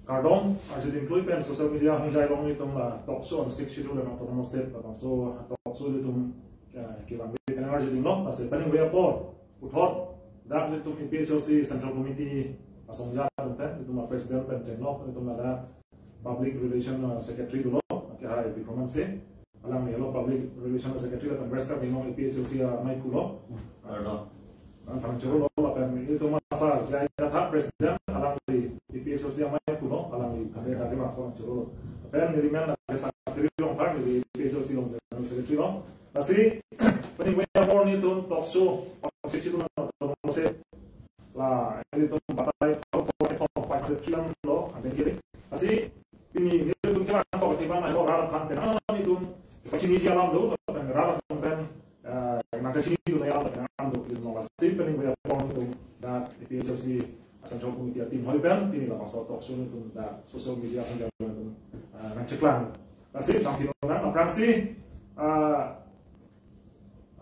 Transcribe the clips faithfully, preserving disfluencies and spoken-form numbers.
kardom arjuding klui pen social media ahongjai along nelitum la talk show on Sixth Schedule and Autonomous State, labangso talk show nelitum, eh, kevang pen arjuding long, lasi pen ingve apor puthot dak nelitum A P H L C Central Committee asongja pen nelitum a President pen chenglok nelitum ladak Public Relation, uh, Secretary dolo, ke hai Bikram Hanse. Alangli lo Public Relation Secretary lapen West Karbi Anglong A P H L C amei kulo. Ano. Ang pang choro lo lapen nelitum asar J I Kathar President, alangli A P H L C amei kulo, alangli kami kami ma pang choro lo. Lapen neli men lake Sakri Rongphar, neli A P H L C along General Secretary lo. Lasi pen ingve apor nelitum talk show, talk show itu na talk show la nelitum batai five hundred trillion lo, ada kiri. Lasi pini nelitum kira ko tiba na ho rat aphan pen, ah, nelitum pachiniji alam do, pen rat aphan pen, eh, nangkachinidun alam pen do, nelitum. Lasi pen ingve apor nelitum dak A P H L C Central Committee a-team hoi pen pini labangso talk show nelitum dak social media ahongjai along nelitum, eh, nangcheklang. Lasi nangpilo nang, aphrangsi, eh,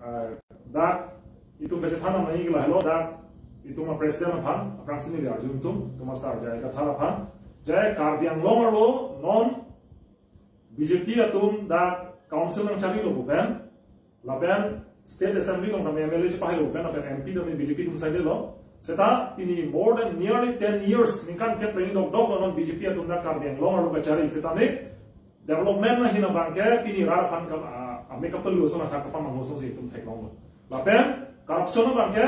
eh, dak itum kachethan nangji ke lahelo, dak itum a-President aphan, aphrangsi neli arju itum, itum asar J I Kathar aphan. J I, Karbi Anglong arlo non B J P atum dak council nangcharilo pu pen, lapen State Assembly along tame M L A chepahelo pu pen, lapen M P tame B J P atum side lo. Seta pini more than nearly ten years, ningkan kep lengdok dok lo non B J P atum dak Karbi Anglong arlo kachari, seta ne development na hina abangke pini rat aphan kam, ah, ame kapelu ason athak kapamangho asonsi itum theklonglo. Lapen corruption abangke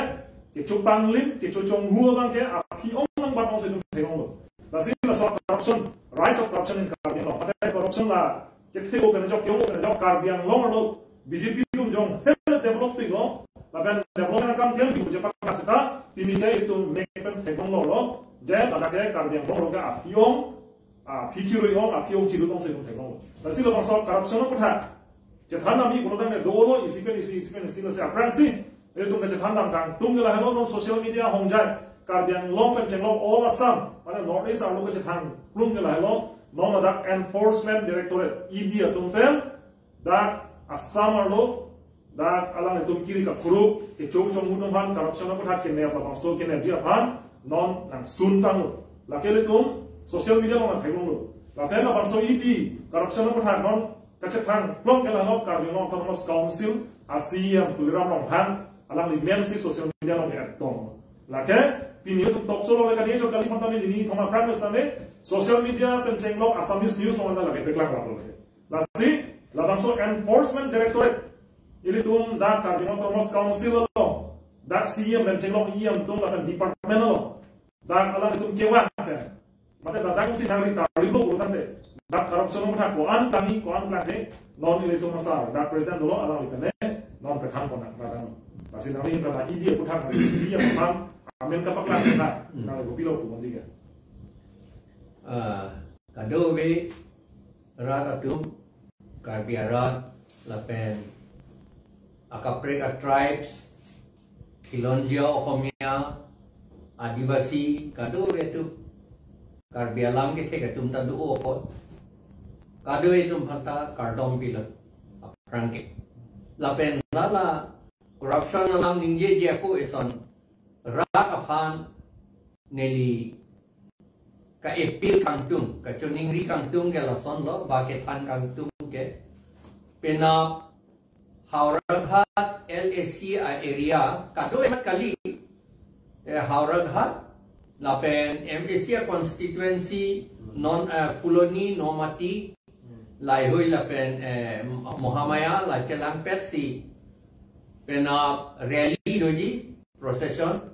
kecho panglim, kecho chonghu abangke aphi-ong nangbat-ong si itum theklonglo. Lasi laso corruption, rise of corruption in Karbi Anglong. Mate corruption la kethe-o pen ajok, ke-o pen ajok Karbi Anglong arlo B J P atum jong hele develop piklo. Lapen development akam klem pi je pakka seta pini ke itum mek pen theklonglo lo. Je ladak ke Karbi Anglong arlo ke aphi-ong, aphi chirui-ong, aphi-ong chiru-ong si itum theklonglo. Lasi labangso corruption aputhak chethan nangji pulo tangte dolo, isi pen isi, isi pen isi, lasi aphrangsi nelitum kachethan nang kangtung ke lahelo, non social media ahongjai Karbi Anglong pen chenglok all Assam, mane North East arlo kachethan kangtung ke lahelo, non ladak Enforcement Directorate, E D atum pen dak Assam arlo dak alanglitum kiri kakuruk, kecho chonghu atum aphan corruption aputhak kenep, labangso kenepji aphan non nangsun tanglo. Lake ilitum social media along nangtheklonglo. Lake labangso E D corruption aputhak non kachethan plong ke lahelo, Karbi Anglong Autonomous Council a-C E M Tuliram Ronghang, alangli men si social media along ekdom. Lake pini itum talk show lo le kali jo kali mata ni neli thoma Prime Minister ne social media pen chenglok Assamese news along anta lake peklang lo lake. Lasi labangso Enforcement Directorate, ilitum dak Karbi Anglong Autonomous Council along, dak C E M pen chenglok E M atum lapen department along, dak alanglitum kevang pen, mate dak dak si nangri tarilo pulo tangte, dak corruption aputhak ko-an tangji, ko-an klangde, non ilitum asar dak President dolo, alangli pen ne non pethan pon nang, dak non. Lasi nangri pen dak E D aputhak, C E M aphan amen kapaklang aputhak nangli kopilo pu bonji ke. Ah, kadokave rat atum, Karbi arat lapen akaprek a-tribes, Khilonjia Ohomia, Adivasi, kadokave atum, Karbi alam kethek atum ta do-o apot, kadokave atum aphanta kardom pilo aphrang ke. Lapen lala corruption alam ningjeji ako eson rat aphan neli ka-appeal kangtung, kachoningri kangtung ke lasonlo, ba kethan kangtung ke, penap Howraghat L A C a-area, kado emat kali, eh, Howraghat, lapen M A C a-constituency, non, eh, Phuloni, Nomati, Laihui lapen, eh, Mohamaya, la chelangpet si penap rally doji, procession.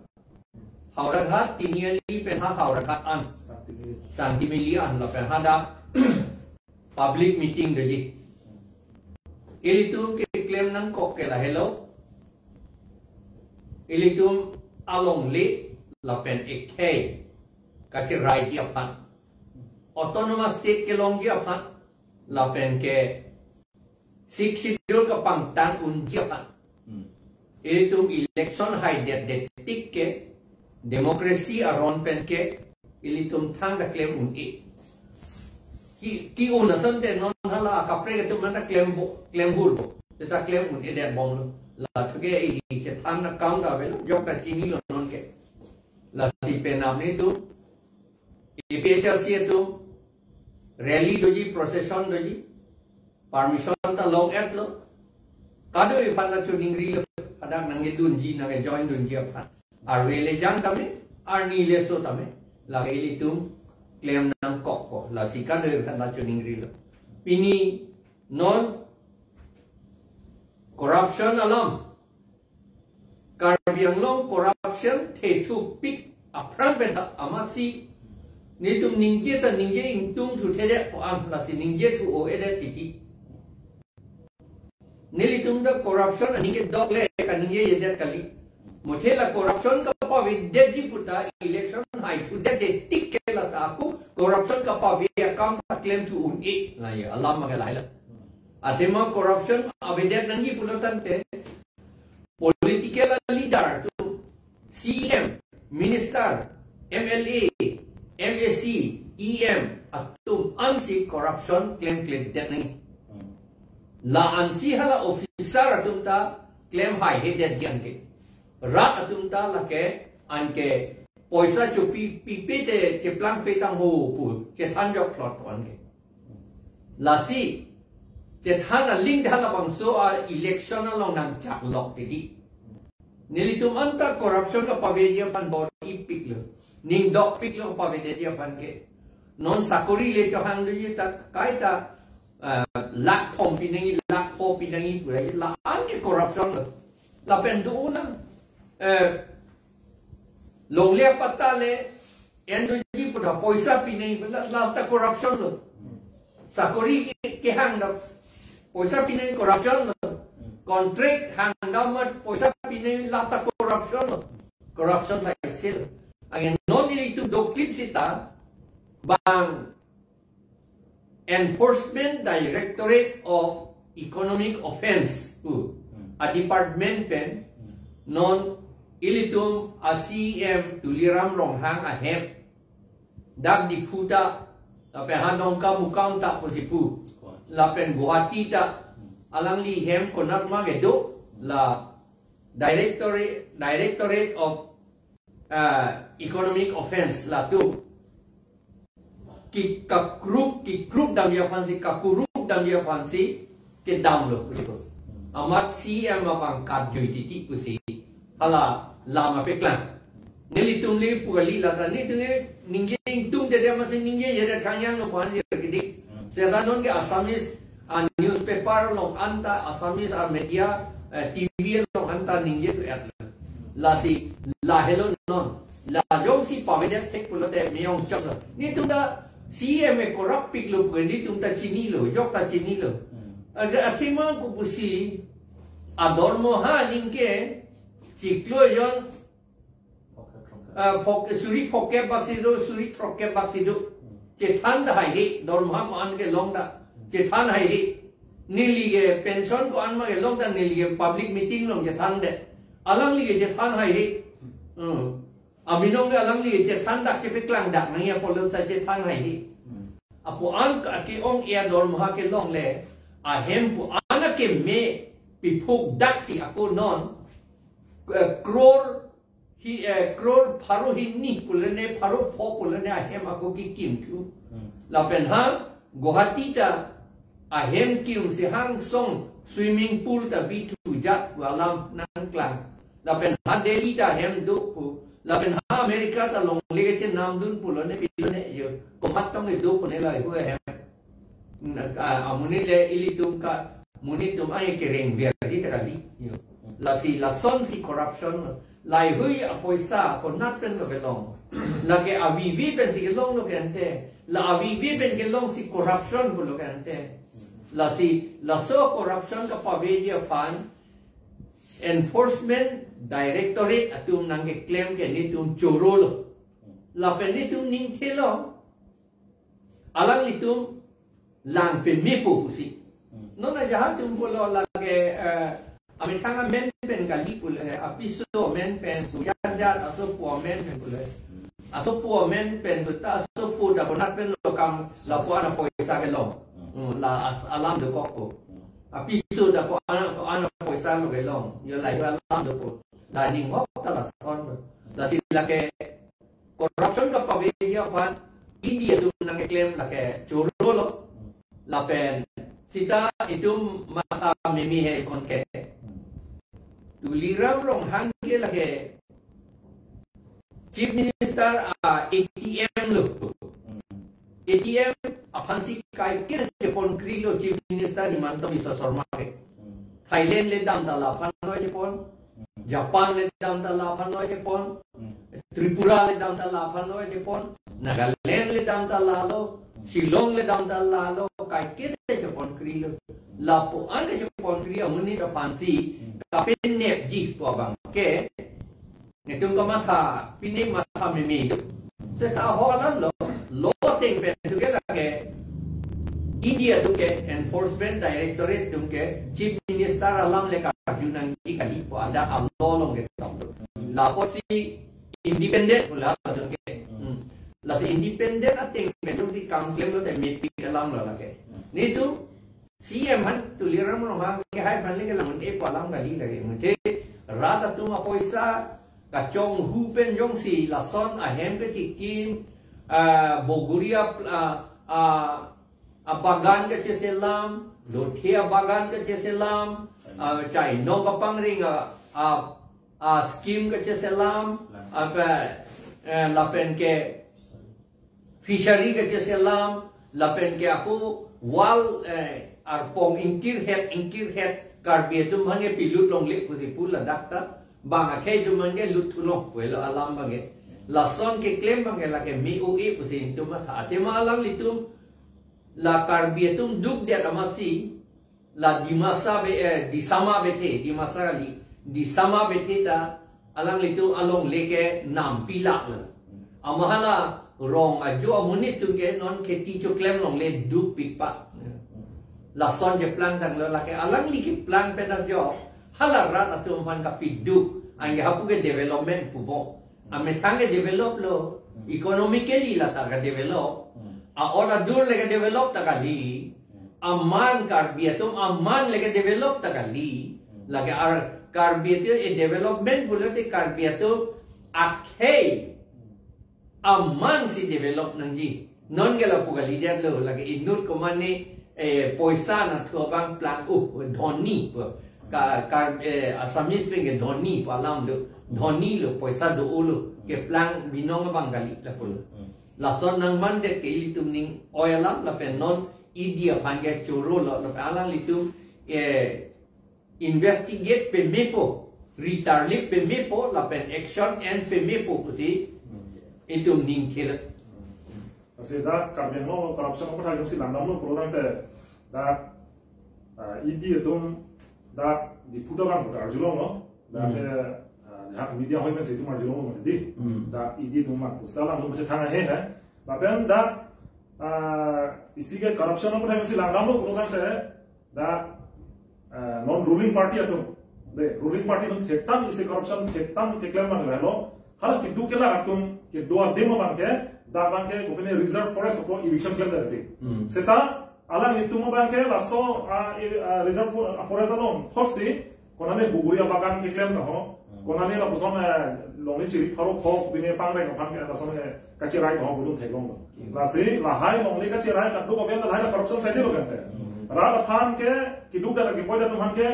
Howraghat, Tiniali pen ha Howraghat an, Santimili. Santimili an lapen hadak public meeting doji. Ilitum keklem nangkok ke lahelo, ilitum alongle lapen ekhei kachiraiji aphan, Autonomous State kelongji aphan, lapen ke Sixth Schedule kapangtang unji aphan. Hmm. Ilitum election haidetdet tik ke, democracy aron pen ke ilitum thangta klem un-e. Ke, ke-un asonte non hala akaprek atum anta klem bo, klem hur bo. Seta klem un-edet bomlo. Lathuke ili chethan akam ta avelo, jok ta chinilo non ke. Lasi penap nelitum APHLC atum rally doji, procession doji, permission ta long-etlo. Kadokave aphan ta choningrilo, hadak nangkedunji, nangkejoin dunji aphan. Arve le jang tame, arni le so tame, lake ilitum klem nangkokpo, lasi kadokave aphan ta choningrilo. Pini non corruption alam, Karbi Anglong corruption thethupik aphrang pen ta amatsi nelitum ningje ta ningje ingtungthu thedet pu-an, lasi ningjethu-o-edet titi. Nelitum ta corruption aning kedok le kaningjejedet kali. Muthe la corruption kapavedetji pu ta election haithudet tik ke la ta ako corruption kapave akam ta klemthu un-e, la ya alam ma ke lahai la. Athema corruption avedet nangji pulo tangte political leader atum, CEM, minister, MLA, MAC, EM atum ansi corruption klemkledet nangji. La ansi hala officer atum ta klem haihedetji anke. Rat atum ta lake anke poisa chopi pipe te cheplangpe tangho pu chethan jokthot anke. Lasi chethan aling ta labangso a-election along nangchaklok titi. Nelitum anta corruption kapaveji aphan bor-ipiklo, ningdokpiklo kapaveji aphan ke. Non sakori le chohang doji ta kaita, eh, lakh thom pinangji, lakh pho pinangji pu la anke corruption lo. Lapen do ulang, eh, longle apatta le endoji pu ta poisa pinangji pu la, la ta corruption lo. Sakori ke, kehang ta poisa pinangji, corruption lo. Contract hang ta mat poisa pinangji, la ta corruption lo. Corruption saise lo. Anke non nelitum doklip seta bang Enforcement Directorate of Economic Offence pu a-department pen non ilitum a-CEM Tuliram Ronghang ahem dak Diphu ta, lapen ha Dongkamukam ta pusi pu, lapen Guwahati ta, alangli hem konat ma kedo, la Directorate, Directorate of, ah, Economic Offence latum ki kakruk, kikruk damji aphansi, kakuruk damji aphansi kedamlo pusi pu. Amat CEM abang katjui titi pusi hala lam apeklang. Nelitum le pu kali, la ta nelitum ke ningje ingtungtedetji amatsi ningjejedet kangjang lo pu-an lir kedi. Seta non ke Assamese a-newspaper along anta, Assamese a-media, eh, TV along anta ningjethu-et lo. Lasi lahelo non. La jongsi pavedet thek pulote meyong choklo. Nelitum ta CEM ke corrupt piklo pu nelitum ta chinilo, jok ta chinilo. Aga athema ko pusi adormoha aning ke chiklo jon, ah, phok, suri phokep baksi do, suri throkkep baksi do. Chethan ta haihe, dormoha ko-an kelong ta chethan haihe. Neli ke pension ko-an ma kelong ta neli ke public meeting along chethandet. Alangli ke chethan haihe. Hmm. Abinong ke alangli chethan dak, chepeklang dak nangji apotlo ta chethan haihe. Apo an ke-ong-e adormoha kelong le, ahem pu an akeme piphuk daksi ako non, eh, crore hi, eh, crore pharo hini pulone, pharo pho pulone ahem ako kikimthu. Lapen ha Guwahati ta ahem kimsi hangsong swimming pool ta bithu jat pu alam nangklang. Lapen ha Delhi ta ahem do pu. Lapen ha America ta longle kechenamdun pulone pilone yo. Komat tong le do pune laheihui ahem. Na, ah, amonit le ilitum ka, monit atum ai kereng verji ta kali yo. Lasi lasonsi corruption lo. Laheihui apoisa konat penlo kelong. Lake avivi pensi kelonglo ke ante. La avivi pen kelongsi corruption pulo ke ante. Lasi laso corruption kapaveji aphan Enforcement Directorate atum nangkeklem ke nelitum chorolo. Lapen nelitum ningthelo. Alanglitum lang pemepo pusi. Non ajahak atum pulo lake, eh, amethang amen pen kali pulo, eh, apiso amen pen, sujat jat asopo amen pen pulo. Asopo amen pen puta asopo ta konat penlo kam lapu-an apoisa kelong. Hmm, la as-, alam dokokpo. Apiso ta ko-an, ko-an apoisa lo kelong. Yo lahei alam dokok. La ninghok ta lason. Lasi lake corruption kapaveji aphan idi atum nangkeklem lake choro lo. Lapen sita itum matha meme he ison ke. Tuliram Ronghang ke lake Chief Minister a-ATM lo. ATM aphansi kaiketa cheponkri lo Chief Minister Himanta Biswa Sarma ke. Thailand le dam ta laphan lo chepon. Japan le dam ta laphan lo chepon. Tripura le dam ta laphan lo chepon. Nagaland le dam ta lalo. Shillong le dam ta lalo. Kaiketa cheponkri lo. Lapu-an ke cheponkri amonit aphansi kapenepji pu abang ke. Itum kamatha, pini matha meme itum. Seta ho alam lo, lo ateng pen tu ke lake, idi atum ke Enforcement Directorate atum ke Chief Minister alam le karju nangji kali pu ada a-law along ketok lo. Lapusi independent pu la atum ke. Hmm. Lasi independent ateng pen atumsi kam klem lote mepik alam lo lake. Netum CEM aphan Tuliram Ronghang ke hai aphan le ke lang un-e pu alam kali lake. Mate rat atum apoisa kachonghu pen jongsi lason ahem kechikim, ah, bogori a, ah, ah, abagan kacheselam, lothe abagan kacheselam, ah, chainong kapangring a, ah, ah, scheme kacheselam, apa, eh, lapen ke fishery kacheselam, lapen ke ako wall, eh, arpong ingkirhet, ingkirhet, Karbi atum aphan ke pilut longle pusi pu ladak ta, bang akhei atum aphan ke lut thu long pulo alam abang ke. Lason keklem abang ke lake me-o-e pusi itum matha. Athema alanglitum la Karbi atum dukdet amatsi, la Dimasa be, eh, Disama bethe, Dimasa kali, Disama bethe ta alanglitum alongle ke nam pilak lo. Ama hala rong ajo amonit atum ke non kheti choklem longle dukpik pa. Lason cheplang tanglo lake alangli keplang pen ajo hala rat atum aphan kapiduk. Anke hapu ke development pupo. Amethang ke develop lo. Economically la ta ke develop. A-or adur le ke develop ta kali. Aman Karbi atum aman le ke develop ta kali. Lake ar Karbi atum e-development pulote Karbi atum akhei amansi develop nangji. Non ke lapu kalidet lo, lake inut komane, eh, poisa nathu abang plang, uh, dhoni pu. Ka, ka, eh, Assamese pen ke dhoni pu alam do. Dhoni lo, poisa do-o lo. Keplang binong abang kali lapu lo. Lason nangmandet ke ilitum ning oi alam lapen non idi aphan ke choro lo, lapen alanglitum, eh, investigate pemepo, ritarlip pemepo, lapen action en pemepo pusi itum ning thela. Lasi dak Karbi Anglong corruption apathak jongsi langdamlo pulo tangte dak, ah, idi atum dak Diphu ta bang putar julong lo. Dak, hmm, eh, ah, dak media hoi pensi itum arjulong lo mati di. Hmm. Dak idi atum mat pusta langlo masi thang ahe hai. Lapen dak, ah, isi ke corruption apathak jongsi langdamlo pulo tangte dak, eh, non ruling party atum. De, ruling party atum thektang isi corruption thektang keklem abang lahelo. Hala keduk kelak atum kedo adim abang ke, dak abang ke kopine reserve forest apo eviction klem dati. Hmm. Seta alanglitum abang ke laso, ah, i, ah, reserve fo-, ah, forest along thotsi, konane buguri abagan keklem na ho, hmm, konane lapuson, eh, longle chiri pharo pho, kopine pangreng aphan ke lason, eh, kachirai ho budun theklong lo. Hmm. Lasi lahai longle kachirai kaduk aben lahai la corruption side lo kan te. Hmm. Rat aphan ke keduk dak lagi poi dak aphan ke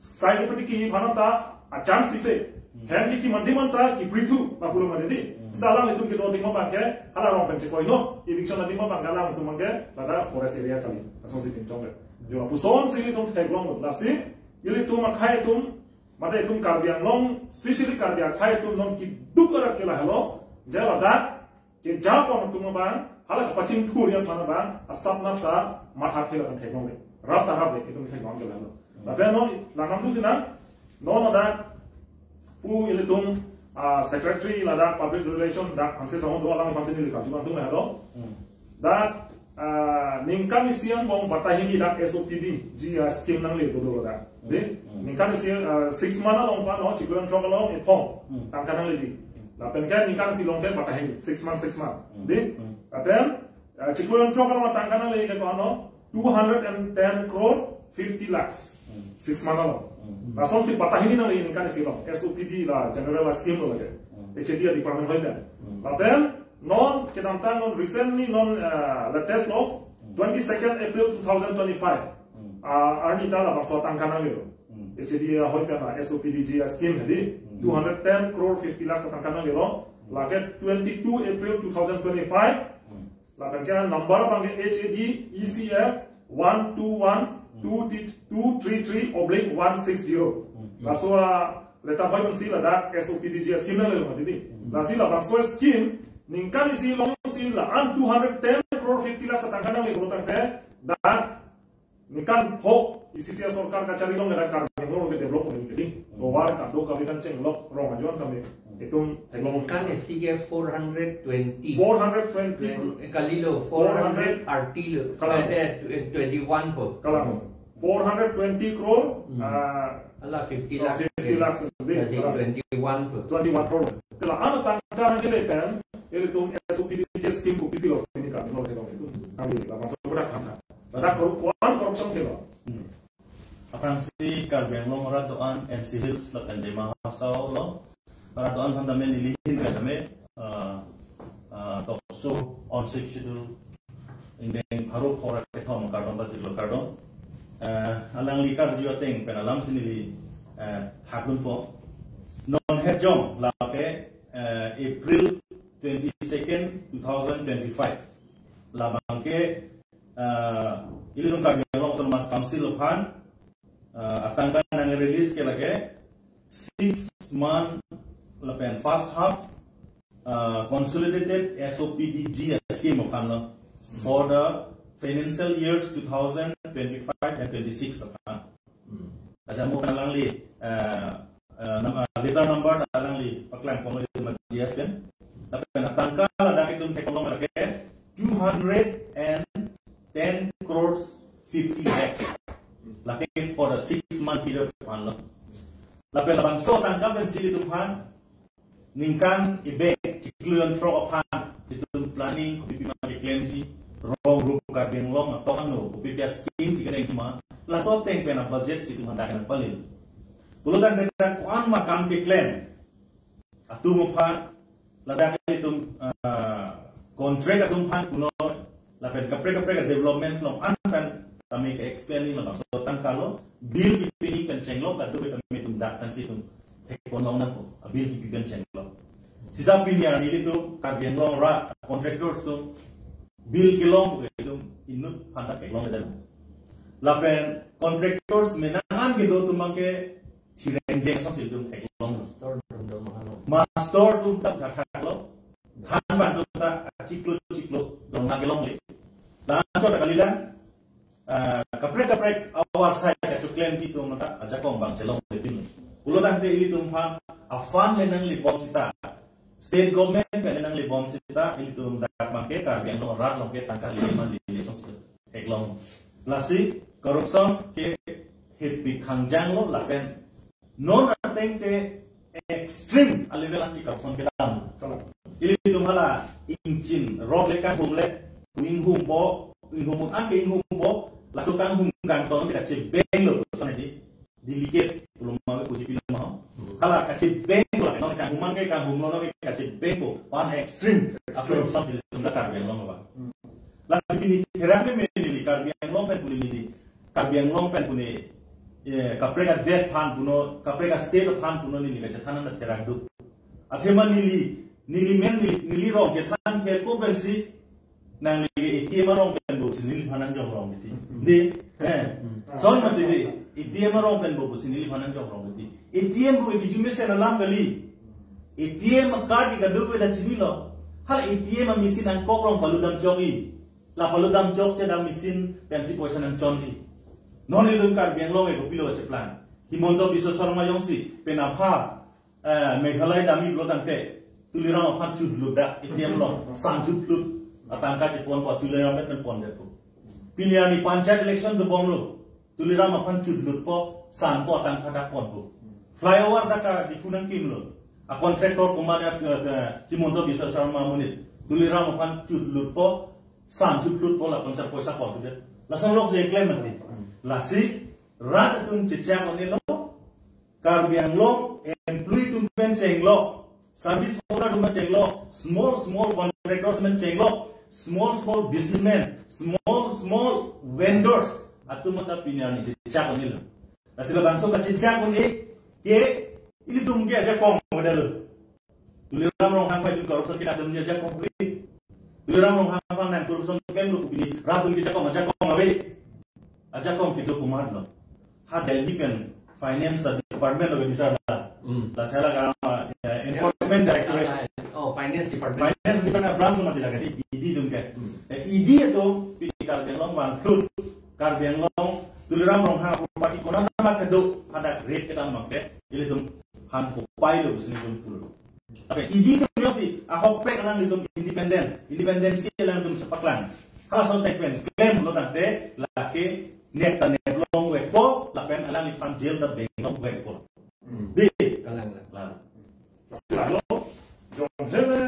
sai ko pati ki aphan ta a chance pipe. Hmm. Hem ki ki mandi man ta ki prithu na pulo mandi di. Hmm. Seta alanglitum kedo adim abang ke hala rong pen chekoi no. Eviction adim abang ke alanglitum abang ke ladak forest area kali. Asonsi pinchong ke. Jo lapuson si ilitum theklong lo. Lasi ilitum akhei atum, mate itum Karbi Anglong, specially Karbi akhei atum non keduk arat ke lahelo, je ladak kejapon atum abang, hala kepachingthur aphan abang, asap nat ta matha khela kan theklong le. Rap ta rap le, itum theklong ke lahelo. Lapen non langdam thusi nang, non ladak pu ilitum, ah, secretary ladak public relation dak ansi song do alang aphansi neli karju abang atum lahelo. Hmm. Dak, ah, ningkan isi angbong batahini dak S O P D ji, ah, scheme nangle dodo dak. Hmm. Di? Hmm. Ningkan isi, ah, six month along pa no, chiklo jon throk along ephong. Hmm. Tangka nangleji. Lapen ke ningkan isi along ke batahini, six month, six month. Hmm. Di? Hmm. Lapen, ah, chiklo jon throk along tangka nangle ke ko ano, two hundred and ten crore fifty lakhs. Hmm. Six month along. Hmm. Lasonsi batahini nangle ningkan isi along. S O P D la general la scheme lo lake. Hmm. H A D department hoi pen. Hmm. Lapen, Non kedamtang non recently non uh, latest law twenty-second April two thousand twenty-five. Uh, arni ta labangso atangka nanglelo. H A D ahoi pen S O P D G scheme hedi two hundred ten crore fifty lakhs atangka nanglelo. Lake twenty-two April two thousand twenty-five. Lapen ke number abang ke H A D E C F one two one two three three oblique one six zero. Laso a leta hoi pensi ladak S O P D G scheme nanglelo mati di. Lasi labangso scheme ningkan isi longsi la-an two hundred ten crore fifty lakhs atangka nanglelo tangte dak ningkan pho isi isi sorkar kachari long ladak Karbi Anglong ke develop hedi. Tovar kado kami kan chenglok rong ajoine kami itum theklong. Ningkan isi ke four hundred twenty. Four hundred twenty. Kalilo four hundred thirty lo. Kalang. Eh, eh, twenty-one po. Kalang. Four hundred twenty crore. Hmm. Ah, ala fifty lakhs. Fifty lakhs. Jadi kalang. Twenty-one po. Twenty-one crore. Kala ano tangka nangkele pen, ilitum S O P D G scheme ko pipilo ini kan, no, no, itu. Kami labangso berat kan. Ada korup-, koan korupsi ke lo. Hmm. Aphrangsi Karbi Anglong arat do-an N C Hills lapen Dima Hasao along arat do-an aphan tame nelihin kan tame, ah, ah, tokso onsik situ ingdeng pharo phora kethom kardom pajirlo kardom. Ah, alangli karju ateng pen alamsi neli, ah, thakdunpo. Non hetjong lapen, ah, April twenty-second, two thousand twenty-five. Labang ke, ah, ilitum Karbi Anglong Autonomous Council aphan, ah, atangka nang release ke lake six month lapen first half, ah, consolidated S O P D G scheme aphan lo for the financial years two thousand twenty-five and twenty-six aphan. Hmm. Asa mo alangli, eh, eh, nam-, eh, letter number alangli paklang pon ma G S pen. Lapen atangka ladak itum theklong lake two hundred and ten crores fifty lakhs. Lake for the six month period aphan lo. Lapen labangso atangka pensi ilitum aphan ningkan ibe chiklo jon throk aphan itum planning kopi pi ma keklemji, rong rup Karbi Anglong atok ano kopi pi scheme si kerengji ma, laso ateng pen a budget si itum handak nangpalin. Pulo tangte dak koan ma kam keklem atum aphan, ladak itum, ah, contract atum aphan kuno lapen kaprek kaprek developments along an pen tame ke explaining labangso atangka lo, bill kipini pen chenglo kado tame itum dak kan si itum thekpon long nangpo, a bill kipi pen chenglo. Sita pini arni ilitum Karbi Anglong arat contractors atum bill kelong ke itum inut aphan ta theklong ledan. Lapen contractors menangan kedo atum ke thireng jeng asonsi itum theklong. Master atum ta thakthak lo. Thanbang atum ta chiklo chiklo dong lake longle. Laso ta kalilang, ah, kaprek kaprek awar sai kachoklemji atum ta ajakong abang chelongle pin. Pulo tangte ilitum aphan a fund le nanglebom sita, state government pen le nanglebom sita, ilitum dak abang ke Karbi Anglong arat along ke tangka lima lima asonsi theklong. Lasi corruption ke hepi khangjang lo lapen non ateng te extreme a level ansi corruption kedam. Kalang. Ilitum hala ingchin rod le kanghum le, inghumpo, inghum an ke inghumpo, laso kanghum kangton kachebeng lo, son di delicate pulo ma puji pilo ma. Hmm. Hala kachebeng lo, non kanghum an ke kanghum lo, non kachebengpo, one extreme. Extreme. After some sila sunda Karbi Anglong ba. Hmm. Lasi pini therak meme neli Karbi Anglong pen pu neli, Karbi Anglong pen pu neli, eh, kaprek adet aphan pu no, kaprek a state aphan pu no neli kachethan nang therak duk. Athema neli, neli men neli, neli rong chethan ke ko pensi nangli ke A T M arong pen bo si neliphan nangjong rong titi. Di, eh, son mati di, A T M arong pen bo si neliphan nangjong rong titi. A T M bo A T M mesen alam kali. A T M card ke kadokave ta chinilo. Hala A T M a machine angkok rong palutdam chokji. La palutdam chok si dak machine pensi poisa nangchonji. Non ilitum Karbi Anglong ke kopilo cheplang. Himanta Biswa Sarma jongsi pen apha, eh, Meghalaya damji pulo tangte, Tuliram aphan chutlut dak A T M along, san chutlut, atangka cheponpo, Tuliram pen pondet po. Pini arni panchayat election dobomlo, Tuliram aphan chutlutpo, sanpo, atangka dak ponpo. Flyover dak a Diphu nangkimlo, a contractor komat, eh, eh, Himanta Biswa Sarma amonit, Tuliram aphan chutlutpo, san chutlutpo, lapuson poisa pondet. Lason lok je claim nanti. Lasi, rat atum chechak onelo, Karbi Anglong employee atum pen chenglo, service holder atum chenglo, small small contractors atum chenglo, small small businessmen, small small vendors atum ta pini arni chechak un-elo. Lasi labangso kachechak un-e ke ilitum ke ajakong model. Tuliram Ronghang aphan itum corruption ke atum ajakong ave. Tuliram Ronghang aphan nang corruption klemlo pu pini rat atum ke ajakong, ajakong ave. Ajakong kedo komatlo? Ha Delhi pen finance department lo ke disar la. Hmm. Lasi hala ka, eh, enforcement directorate. Ah, oh, finance department. Finance department branch lo mati lagi di, E D atum ke. Hmm. Eh, E D atum pini Karbi Anglong bangkrut. Karbi Anglong, Tuliram Ronghang property konat nama kedo, hadak raid kedo abang ke, ilitum aphan kopai lo sini atum pulo. Tapi E D atum jongsi ahokpet alanglitum independent, independensi alanglitum chepaklang. Halaso attack pen klemlo tangte, lake nek ta neklongvekpo, lapen alangliphan jail ta dengdongvekpo. Hmm. Di. Kalang, kalang. Lang. Lasi lalo, jongsi le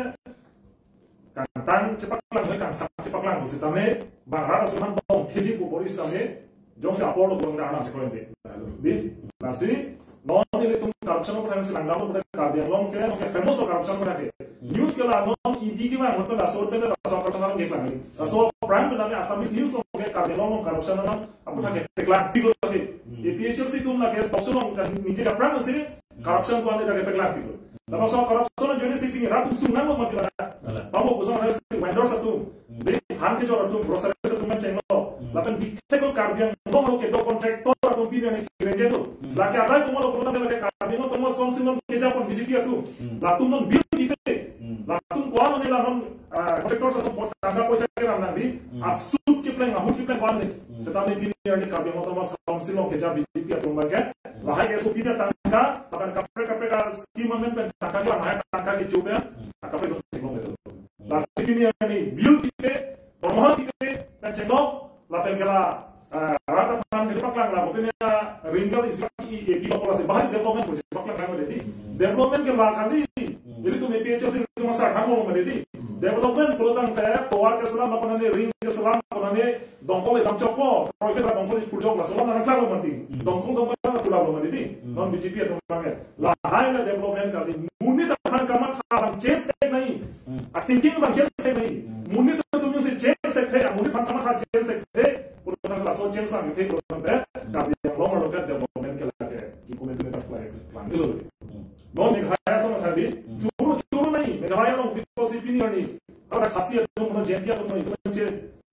kangtang chepaklang, le kangsam chepaklang pusitame, bang rat aso aman bong theji pu bor-i sitame, jongsi apor lo bong da anam cheklo ende. Di, lasi, non ilitum corruption aphuthak si langdam lo, Karbi Anglong ke, ke famous lo corruption aphuthak ke. News ke la non E D ke bang, hotel laso hotel laso corruption alam ke bang. Laso prime pen ame Assamese news lo ke Karbi Anglong corruption alam aphuthak ke paklang pilo lagi. Hmm. A P H L C atum lake spokesman along kan nije kaprang si, corruption ko-an dak kepaklang pilo. Lapen laso corruption ajoine si pini rat atum sung nanglo mati la. Alah. Pamo pusong ada si vendors atum, Hmm. di han kejor atum, groceries atum kan chenglo. Hmm. Lapen bikhe ko Karbi Anglong lo kedo contractor atum pini arni kerenjeng lo. Hmm. Lake adai komatlo pulo tangte lake Karbi Anglong Autonomous Council along keja pon B J P atum. Hmm. Latum non bill kepi. Hmm. Latum ko-an lo ne la non, ah, contractor atum pot tangka poisa keram nang di. Hmm. Asut kepleng, ahut kepleng ko-an ne. Hmm. Setame pini arni Karbi Anglong Autonomous Council along keja B J P atum abang ke. Hmm. Lahai S O P ta tangka, lapen kaprek kaprek a-scheme amen pen tangka ke, lahai tangka kecho pen, Hmm. kaprek atum theklong betul. Hmm. Lasi pini arni bill kepi, dormoha kepi, pen chenglo, lapen ke la, eh, rat aphan kechepaklang la, pini a ringgit isi A P lo pulo si, bahari development ko chepaklang kang mati di. Hmm. Development ke la kali, Hmm. ilitum A P H L C atum asar kang mati di. Hmm. Development pulo tangte, tovar keselam, apa nani ring keselam, apa nani dongkol kedam chokpo, proyek kedam dongkol kepurjok laso alam nangklang lo mati. Hmm. Dongkol dongkol nangklang lo mati di. Hmm. Non B J P atum abang ke. Lahai la development kali. Monit aphan kamatha abang change thek nangji. Hmm. A thinking abang change thek nangji. Hmm. Monit atum jongsi change thekthe, monit aphan kamatha change thekthe, pulo tangte laso change abang thekthe pulo tangte, Hmm. Karbi Anglong arlo ke development ke lake. Ki komentu ne tak play, play dulu. Hmm. Non Meghalaya ason thak di. Hmm. Choro choro nangji. Meghalaya along people si pini arni. Hala Khasi atum, non Jaintia atum, non itum che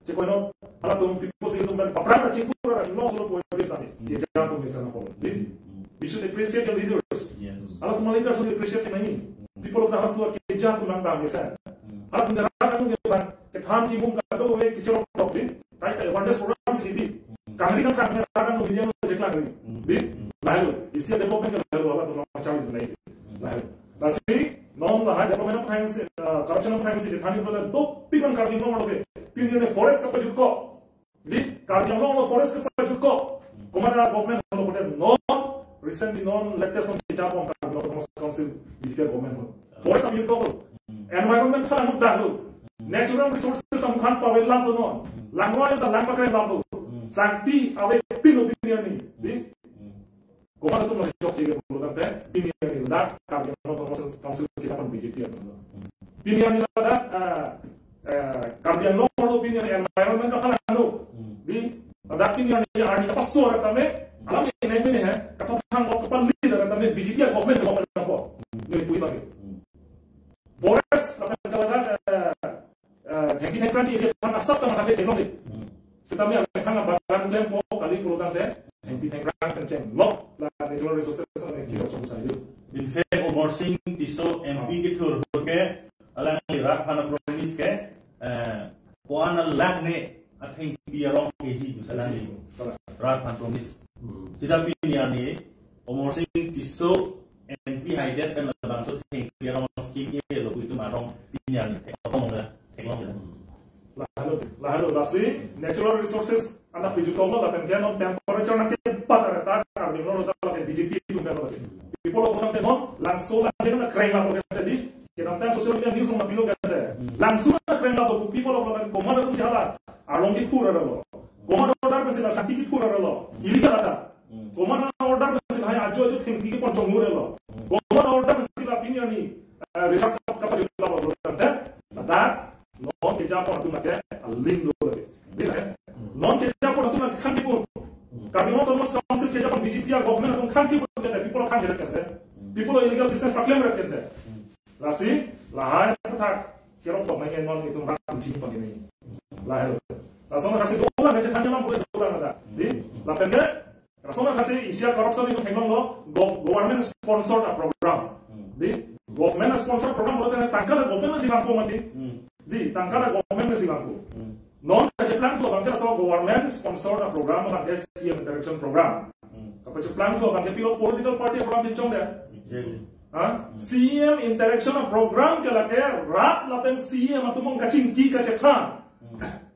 chekoino, halatum people si itum pen papran na chingkur ra, no solo po bis tani. Hmm. Keja atum mesen apor. Di? Hmm. We should appreciate the leaders. Yes. Halatum leaders should appreciate nangji. Hmm. People of the heart to keja atum nang bang mesen. Hmm. Halatum de rat anung ke bang, kethan kimung kadokave kichoro tok di. Kai kai one day program si di. Hmm. Kangri kangkang ne rat anung media lo cheklang di. Hmm. Di? Hmm. Lahelo. Isi development ke lahelo, halatum nang chang nangji. Hmm. Lahelo. Lasi, non lahai development aphuthak si, ah, corruption aphuthak si, thani pulo dopik abang Karbi Anglong arlo ke. Pini arni forest kapajutko. Di, Karbi Anglong arlo forest kapajutko. Komat a government lo pulote non, recently non, latest non keja pon Karbi Anglong Autonomous Council B J P government lo. Forest apajutko. Environment aphan muda lo. Natural resources amukhan pavel lam lo non. Langroi ta lang pakre lam lo. Sangti ave pin lo pini arni. Di, Komat atum lo chokche ke pulo tangte, pini arni ladak Karbi Anglong Autonomous Council keja pon B J P atum lo. Pini arni ladak, ah, eh, Karbi Anglong arlo pini arni environment kaphalang lo. Hmm. Di, ladak pini arni arni kapaso rat tame, alam ini ini he, kapathang ko kapali rat tame B J P government ko kaphalang ko. Hmm. Neli pui bagi. Hmm. Forest, lapen ke ladak, eh, eh, thengpi thengkrang ke aphan asap ta matha theklong di. Hmm. Setame amethang abagan klempo kali pulo tangte, thengpi thengkrang pen chenglok la natural resources along kilo chong sayu. In fact, Amarsing Tisso M P kethur ke, alangli rat aphan promise ke, eh, ko-an lakh ne athengpi arong keji pu alangli. Kalang. Rat aphan promise. Hmm. Seta pini arni, Amarsing Tisso M P haidet pen labangso thengpi arong scheme ke lo pu itum arong pini arni thek-, otong la, theklong la. Lahelo, lahelo, lasi natural resources anta pajutlo lapen ke non temperature nangkepat arta Karbi Anglong arlo ta lake B J P atum pen lo. People of Bhutan ke non langso lang ke nangkreng lapu ke di. Kedamtang social media news along pilo ke. Langso nangkreng lapu people of Bhutan komat atum si hala arlong kephur ra lo. Komat order pensi la sangti kephur ra lo. Illegal ata. Hmm. Komat order pensi la hai ajo ajo thengpi kepon chonghur lo. Hmm. Komat order pensi la pini arni, eh, reserve kap-, kapajut Pi pulo illegal business paklem rat kente. Lasi lahai aputhak cherok tong nai non itum rat chini pagi nai. Lahai lo. Lason akhasi dolang kachethan alam pulo dolang ada. Di, lapen ke lason akhasi isi a-corruption itum theklonglo, gov-, government sponsored a-program. Di, government sponsored program pulote tangka ta government si vangpo mati. Di, tangka ta government si vangpo. Non kacheplangthu abang ke laso government sponsored a-program abang ke C M interaction program. Kapacheplangthu abang ke pilo political party a-program pinchong de. Exactly. Ha? C M interaction a-program ke lake rat lapen C M atum kachingki kachethan.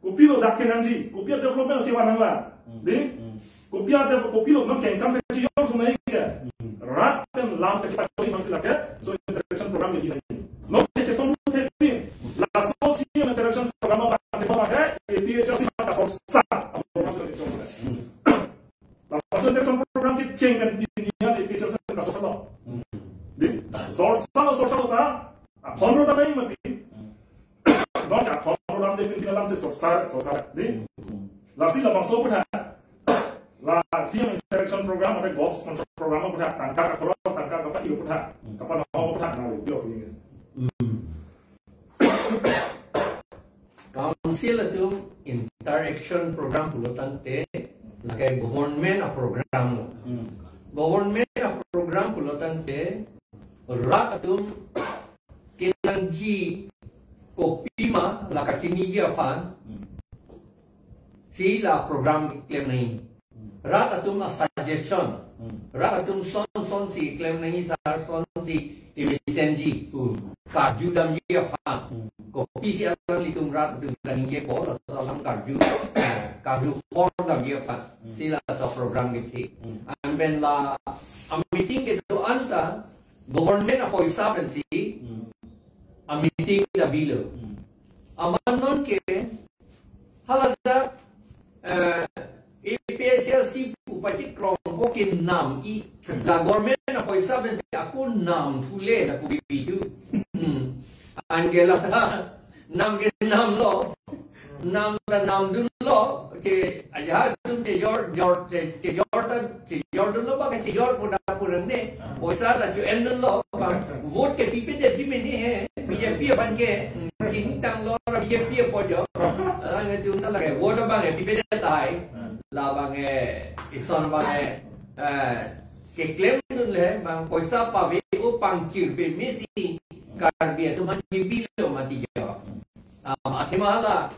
Kopilo dak kenangji, kopi a-development kevan nanglang. Di? Kopi a-dev-, kopilo non kengkam kachijor thunai ke. Rat pen lam kachipachoi bangsi lake, so interaction program ke nai. Non kachetong the pi, laso C M interaction program abang ke, A P H L C abang kasorsa. Laso interaction program kecheng pen pini A P H L C kasorsa lo. Di? Sorsa lo, sorsa lo ta, aphonro ta nai mati. Non ke aphonro dam de pini alam si sorsa, sorsa. Di? Lasi labangso aputhak, la C M interaction program, ada gov sponsor program aputhak, tangka kakholo, tangka kapati aputhak, kapanong aputhak, na, di, di, di. Council atum interaction program pulotangte, lake government a-program lo. Government a-program pulotangte, rat atum kenangji kopima la kachiniji aphan, si la program keklem nai. Rat atum a-suggestion. Rat atum son son si klem nai sar son si imesenji. Karju damji aphan. Kopisi alanglitum rat atum kaningjepo laso alam karju. Karju kor damji aphan. Si laso program kethe. Anpen la a-meeting kedo-an ta government apoisa pensi a-meeting la bilo. Amat non ke hala ta, eh, A P H L C pu pachikrongpo ke nam-i, la government apoisa pensi ako namthu le lapu kipi tu. Anke la ta nam ke namlo. Nam ta namdunlo, che, ajahak atum chejor, jor, che, chejor ta, chejordunlo, bang chejor pura pura ne. Poisa ta chu-endunlo, bang vote ke pipedet ji mene he, B J P aphan ke, chingtanglo, B J P apo jo. Alang atum ta lake vote abang ke pipedet tai. Labang ke, ison abang ke, eh, keklemdun le, bang poisa pave o pangchir pemesi, Karbi atum aphan ke bilo mati jo. Ah, athema hala,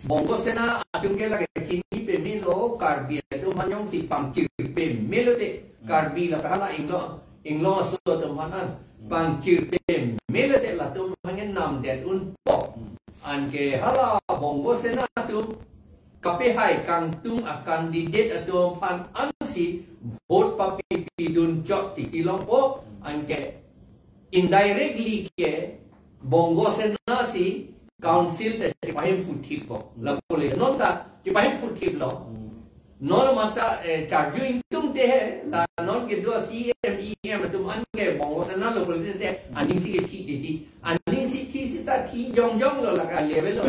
Bongo Sena atum ke lake chini pemelo, Karbi atum aphan jongsi pangchir pemelo te, Karbi la hala inglong, inglong aso atum aphan pangchir pemelo te latum aphan ke namdet unpo. Anke hala Bongo Sena atum kapehai kangtung a-candidate atum aphan ansi vote papipidun chot titi longpo, anke indirectly ke Bongo Sena si council ta chepahemphu thippo. Lapu le non ta chepahemphu thiplo. Non mata, eh, charju ingtung te he, la non kedo a C M E M atum an ke Bongo Sena lo pule te, aning si kethi titi. Aning si thi sita thi jongjong lo la ka level lo.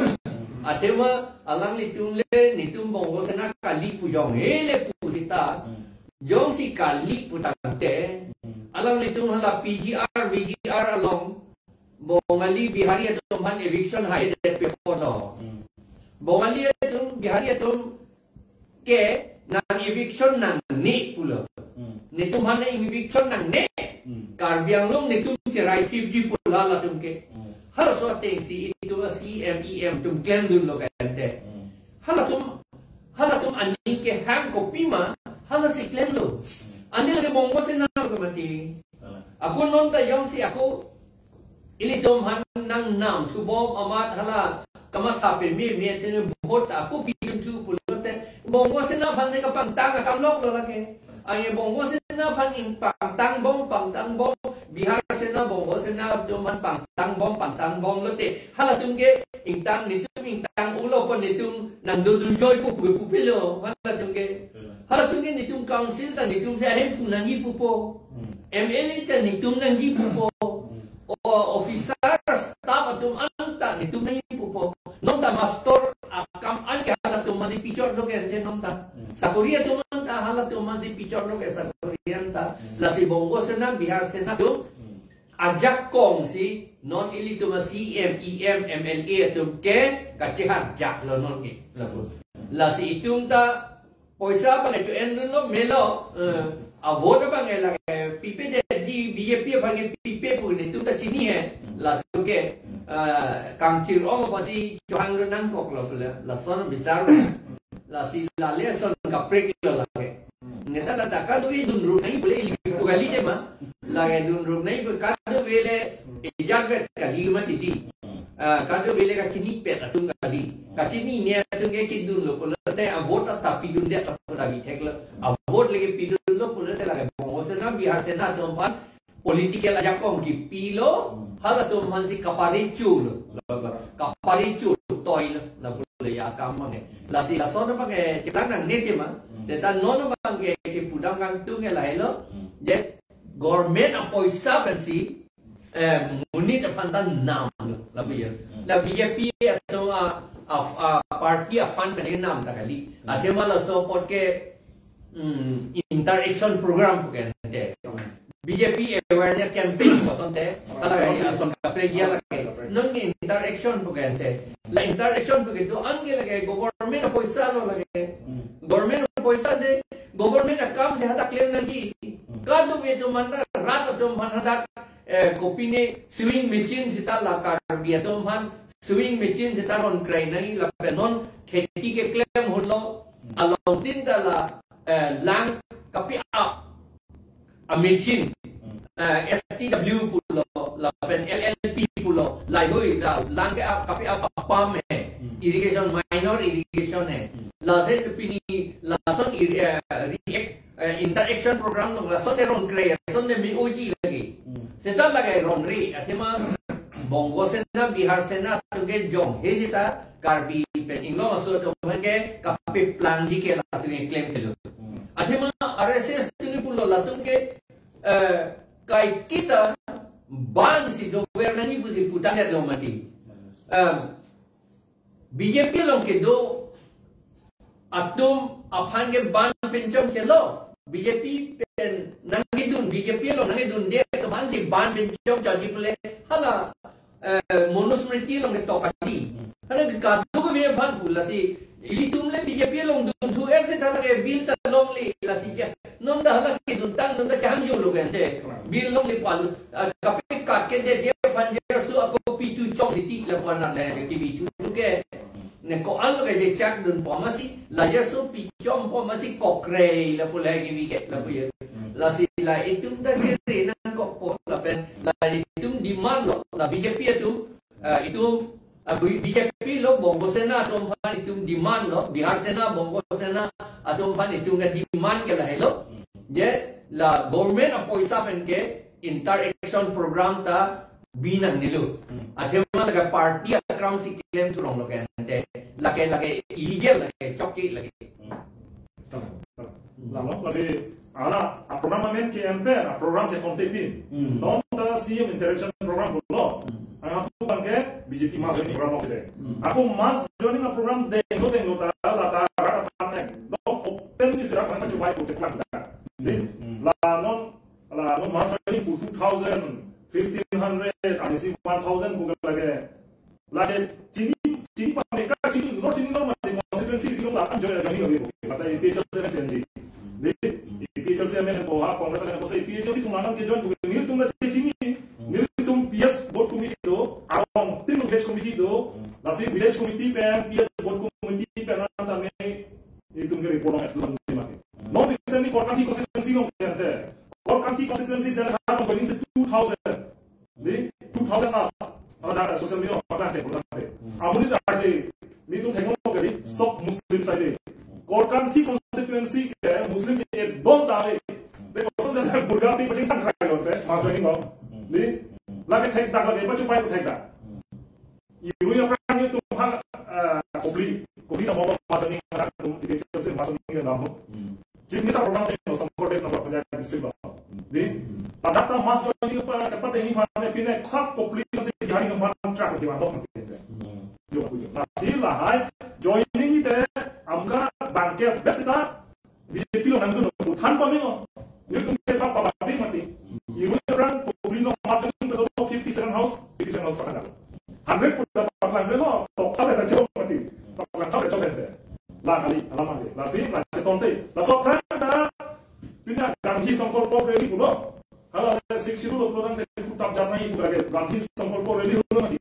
Athema alanglitum le netum Bongo Sena kali pu jong he le pu sita. Jongsi kali putangte, alanglitum hala P G R, V G R along, Bongali Bihari atum aphan eviction haidet pe pon lo. Bongali atum, Bihari atum ke nang eviction nangne pulo. Netum aphan eviction nangne. Karbi Anglong netum cherai thipji pu la latum ke. Halaso atengsi itum a C M E M atum klemdunlo kante. Halatum, halatum aning kehang kopima, halasi klemlo. Aning ke Bongo Sena lo ke mati. Ako non ta jongsi ako ilitum aphan nang namthu bom amat hala kamatha pememe te vote ako pidunthu pulote Bongo Sena aphan ne kapangtang akam lok lo lake. Anke Bongo Sena aphan ingpangtang bom, pangtang bom, Bihar Sena, Bongo Sena atum aphan pangtang bom, pangtang bom lote. Halatum ke ingtang netum ingtang ulo pon netum nangdodun joi pu pu pu pelo. Halatum ke. Halatum ke netum council ta netum si ahemphu nangji pupo. M L A ta netum nangji pupo. O officer staff atum anta netum nangji pupo. Non ta master akam an ke halatum aphansi pichot lo ke ante non ta. Sakori atum anta halatum aphansi pichot lo ke sakori anta. Lasi Bongo Sena, Bihar Sena atum ajakong si non ilitum a C M, E M, M L A atum ke kacheharjak lo non ke. Lapu. Lasi itum ta poisa abang ke cho-en dunlo melo, eh, a vote abang ke lake pipe detji, B J P abang ke pipe pu netum ta chini he. Latum ke, eh, kangchir-ong apotsi chohang dun nangkok lo pule. Lason bichar. Lasi lale ason kaprek lo lake. Neta la ta kadokave dunruk nangji pule ili pu kali tema. Lake dunruk nangji pu kadokave le ejak vet kali ma titi. Ah, kadokave le kachinipet atum kali. Kachinine atum ke kedunlo pulote a vote ta pidundet apot ta bithek lo. A vote le kepidunlo pulote lake Bongo Sena, Bihar Sena atum aphan political ajakong kepilo, halatum aphansi kaparecho lo, kaparecho toi lo, lapu le ya kam abang ke. Lasi lason abang ke cheplang nangne tema, neta non abang ke kepudam kangtung ke lahelo, je government apoisa pensi, eh, monit aphan ta nam lo, lapu ya. La B J P atum a, a, a party a fund pen nam ta kali. Athema laso apot ke, mm, interaction program pu ke ante. B J P awareness campaign pu asonte, hala ason kaprek ya lake. Non ke interaction pu ke ante. La interaction pu ke do-an ke lake government apoisa lo lake. Government apoisa de, government akam si hadak klem nangji. Kadokave atum aphan ta rat atum aphan hadak, eh, kopine sewing machine seta la Karbi atum aphan sewing machine seta ron krai nangji lapen non kheti keklem hunlo along tin ta la, eh, lang kapi-ap a machine, eh, S T W pulo, lapen L L P pulo, laheihui la lang ke ap kapi-ap a pump he, irrigation, minor irrigation he. Lasi pini lason ir-, eh, react, eh, interaction program along lason de ron krai, lason de me-oji lagi. Seta lake ron re, athema Bongo Sena, Bihar Sena atum ke jong he seta Karbi pen Inglong aso atum aphan ke kapeplangji ke latum ke klem kelo. Athema R S S atum ke pulo latum ke, eh, kaiketa ban si dover nangji pusi putangdet lo mati. Eh, B J P along kedo atum aphan ke ban pen chomchelo. B J P pen nangkedun, B J P along nangkedunde atum aphan si ban pen chomchotji pule hala, eh, Manusmriti along ketok kali. Hala kadokave aphan pu lasi ilitum le B J P along dunthu-et seta lake bill ta longle lasi cha. Non ta hala keduntang, non ta chahangjo lo ke ante. Bill longle pal, ah, kapekat ke de de aphan je so ako pitu chong titi lapu anak le ke pitu ke. Ne ko-an lo ke je chak dunpo masi, la je so pi chompo masi kokrei lapu le ke bi ke lapu ya. Lasi la itum ta kere nangkokpo lapen la itum demand lo, la B J P atum, ah, itum, ah, B-, B J P lo, Bongo Sena atum aphan itum demand lo, Bihar Sena, Bongo Sena atum aphan itum ke demand ke lahelo. Je la government apoisa pen ke interaction program ta bi nangnelo. Athema lake party akram si klem thurong lo ke ante. Lake, lake illegal, lake chokche lake. Lalo, lasi, ala, a program amen ke M P, a program che konte pin. Non ta C M interaction program lo. Ang apu bang ke B J P mass joining program lo side. Ako mass joining a program denglo denglo ta, la ta, ra ta ne. No, open ni sira kan chubai ko cheklang ta. Di, la non, la non mass joining pu two thousand, fifteen hundred, ani si one thousand pu ke lake. Lake chini, chini pame ka chini, no chini no mate constituency si la anjoy ajani lagi. Mata A P H L C M S N G. Di, A P H L C M S N po ha, Congress M S A, A P H L C tum anam ke join bukan. Nelitum la chini. Nelitum P S vote committee do, arong tin village committee do. Lasi village committee pen, P S vote committee pen, anta me, nelitum ke report long at long mati. No, recently, Korkanthi constituency long kente. Korkanthi constituency dan ha, long paling se two thousand. Di, two thousand up. Pada social media, pada te, pada te. Amonit arje, nelitum thengno kali, sok Muslim saide. Korkanthi constituency ke Muslim ke don tare. Te koson sa burga pe paching thang khai lo te, mass joining lo. Di, lake thek dak lake, pachu pai thek dak. Iru ya prang nelitum ha, eh, Kopili, Kopili na mo mass joining na tum, di chelsel mass joining na mo. Chief Minister program te no Sangkor Dev Nagar Panchayat District lo. Di, pada ta mass joining pa, kapa te ni pa ne pine khak Kopili se jari no man track di man dok. Yo, yo. Lasi lahai, joining ite, amka bangke best ta, B J P lo nangdun, than pa mino. Nelitum ke pa pa pa, house, fifty-seven house pakan dalo. Hundred pura pakan dalo, tok kali kacau mati. Pakan kali kacau hende. La kali, alam mati. Lasi, la chetong te. Laso aphrang ta, pini Gandhi Sankalpa Rally pulo. Hala le Sixth Schedule pulo tangte putap jat nangji pu lake Gandhi Sankalpa Rally pulo mati.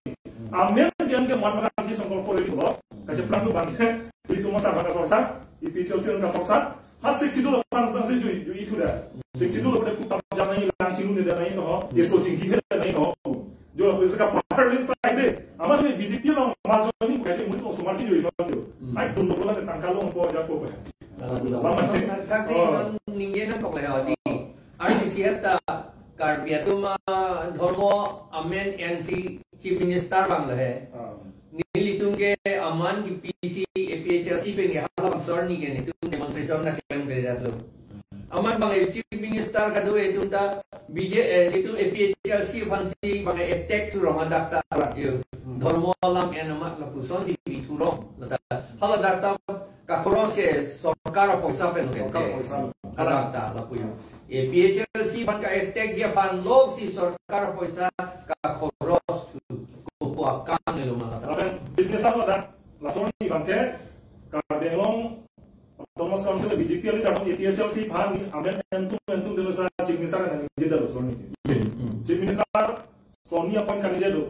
Amen ke anke Mahatma Gandhi Sankalpa Rally pulo. Kacheplang tu bangke, ilitum asar bangke sorsa, APHLC bangke sorsa. Ha Sixth Schedule aphan bangsi ju, ju itu da. Sixth Schedule pada putap jat nangji, lang chinglu ne da nangji to ho. Yeso chinghi he da nangji to ho. Jo la puisa ka parlin side de. Ama tu BJP along ma joining kai de mui osomar ki jo isan jo. Hmm. Ai dun dolo tangka long po ja po. Kalau tidak. Bang, thak, thak si Oh. Non ningje nangkok le ho di. Arni siat ta Karbi atum, ah, dhormo amen ensi Chief Minister bang le he. Ah. Nelitum ke aman kepisi APHLC pen ke hala sorni ke netum demonstration na klem ke datlo. Amat bang Chief Minister kado itum ta BJ, eh, itum APHLC aphansi bang attack thurong adak ta. Yo. Hmm. Dhormo alam en amat lapuson si bi thurong. Lata. Hala dak ta kakhoros ke sorkar poisa pen Sorkar ke. Poisa. Adak ta lapu yo. APHLC aphan ka attack dia aphan lok si sorkar poisa kakhoros thu. Kopo akam ne lo malata. Lapen Chief Minister lo dak. Lason ni bangke Karbi Anglong Autonomous Council BJP ali tahun APHLC aphan ni amen entum entum delo sa Chief Minister nangji delo sonni. Hmm, hmm. Chief Minister sonni appoint kaningje do.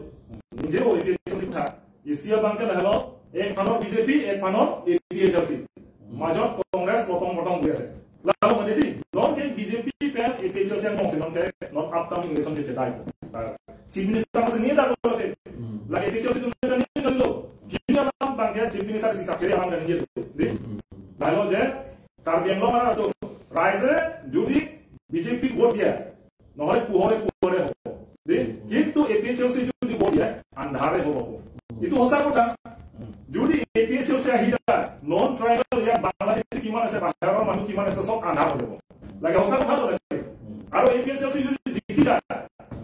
Ningje o APHLC tha. Isi abangke lahelo ek phanor BJP, ek phanor APHLC. Majot Congress potong potong dia se. Lalu menjadi non ke BJP pen APHLC yang kongsi non ke non upcoming election ke chedai. Ah, Chief Minister masih ni dah kalau ke. Hmm. Lagi APHLC itu kan ni kan lo. Kini alam bangke Chief Minister si kakere alam dan dia tu. Di. Hmm. Lalu je Karbi Anglong mana tu? Rise jodi BJP vote dia. Nohole puhore puhore hobo. Di. Hmm. Kintu APHLC jodi vote dia andhare hobo. Hmm. Itu hosa kotha. Hmm. Jodi APHLC ahi jai, non tribal ya Bangladeshi kiman ase, baharar manu kiman ase, sob andhar hobo. Lagi hosa kotha to lagi. Hmm. Aru APHLC jodi jiki jai,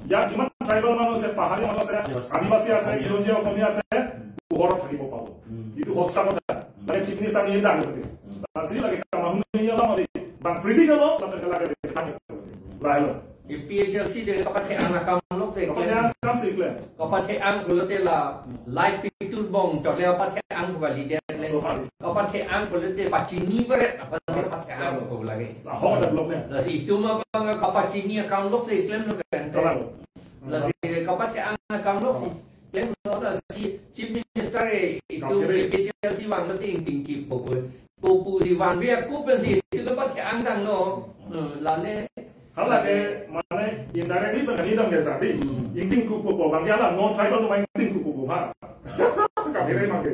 ya kiman tribal manu ase, pahari manu ase, Adivasi. Adivasi ase, Adivasi. Kironji Okomia ase, puhor thakibo pabo. Hmm. Itu hosa kotha. Hmm. Lagi Chief Minister ni dak lagi. Hmm. Lasi lagi kamahun ni ya lama di. Bang predict lo, tapi lagi di. Lah lo. APHLC de kapathe-ang akam lok se. Kapathe ang akam si klem. Kapathe-ang pulote la light pitur bong chot le kapathe-ang pu kali det le. So kali. Kapathe-ang pulote pachini beret apa le kapathe-ang pu lagi. Lah ho development. Lasi itum abang kapachini akam lok se klem lo kan. Kalang. Lasi kapathe-ang akam lok si klem lo, lasi Chief Minister e itum Kapire. APHLC vanglo te ingting kip ko ko. Kopu si vangve aku pensi itu kapathe-ang tanglo. Eh, lale. Hala ke mane indirectly bang kani dam ke sadi. Hmm. Ingting kup ko bang ya la non tribal tu main ingting kup ko ha. Kapire make.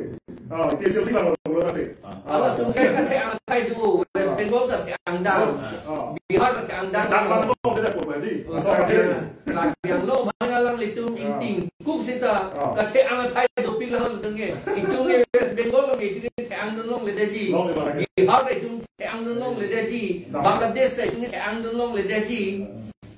Ah, APHLC bang lo nanti. Hala atum ke kathe-ang athai do, West Bengal kathe-ang dang. Ah. Bihar kathe-ang dang. Dak bang lo kita ko berarti. Oh, so sorry. Kapire. Karbi Anglong mane alanglitum Ah. Ingting kup seta Ah. Kathe-ang athai dopik lang dengke. Itum ke West Bengal lo ke itum ke the-ang dun longledeji. Longledeji. Bihar ke itum the-ang dun longledeji. Nah. Bangladesh ke itum the-ang dun longledeji.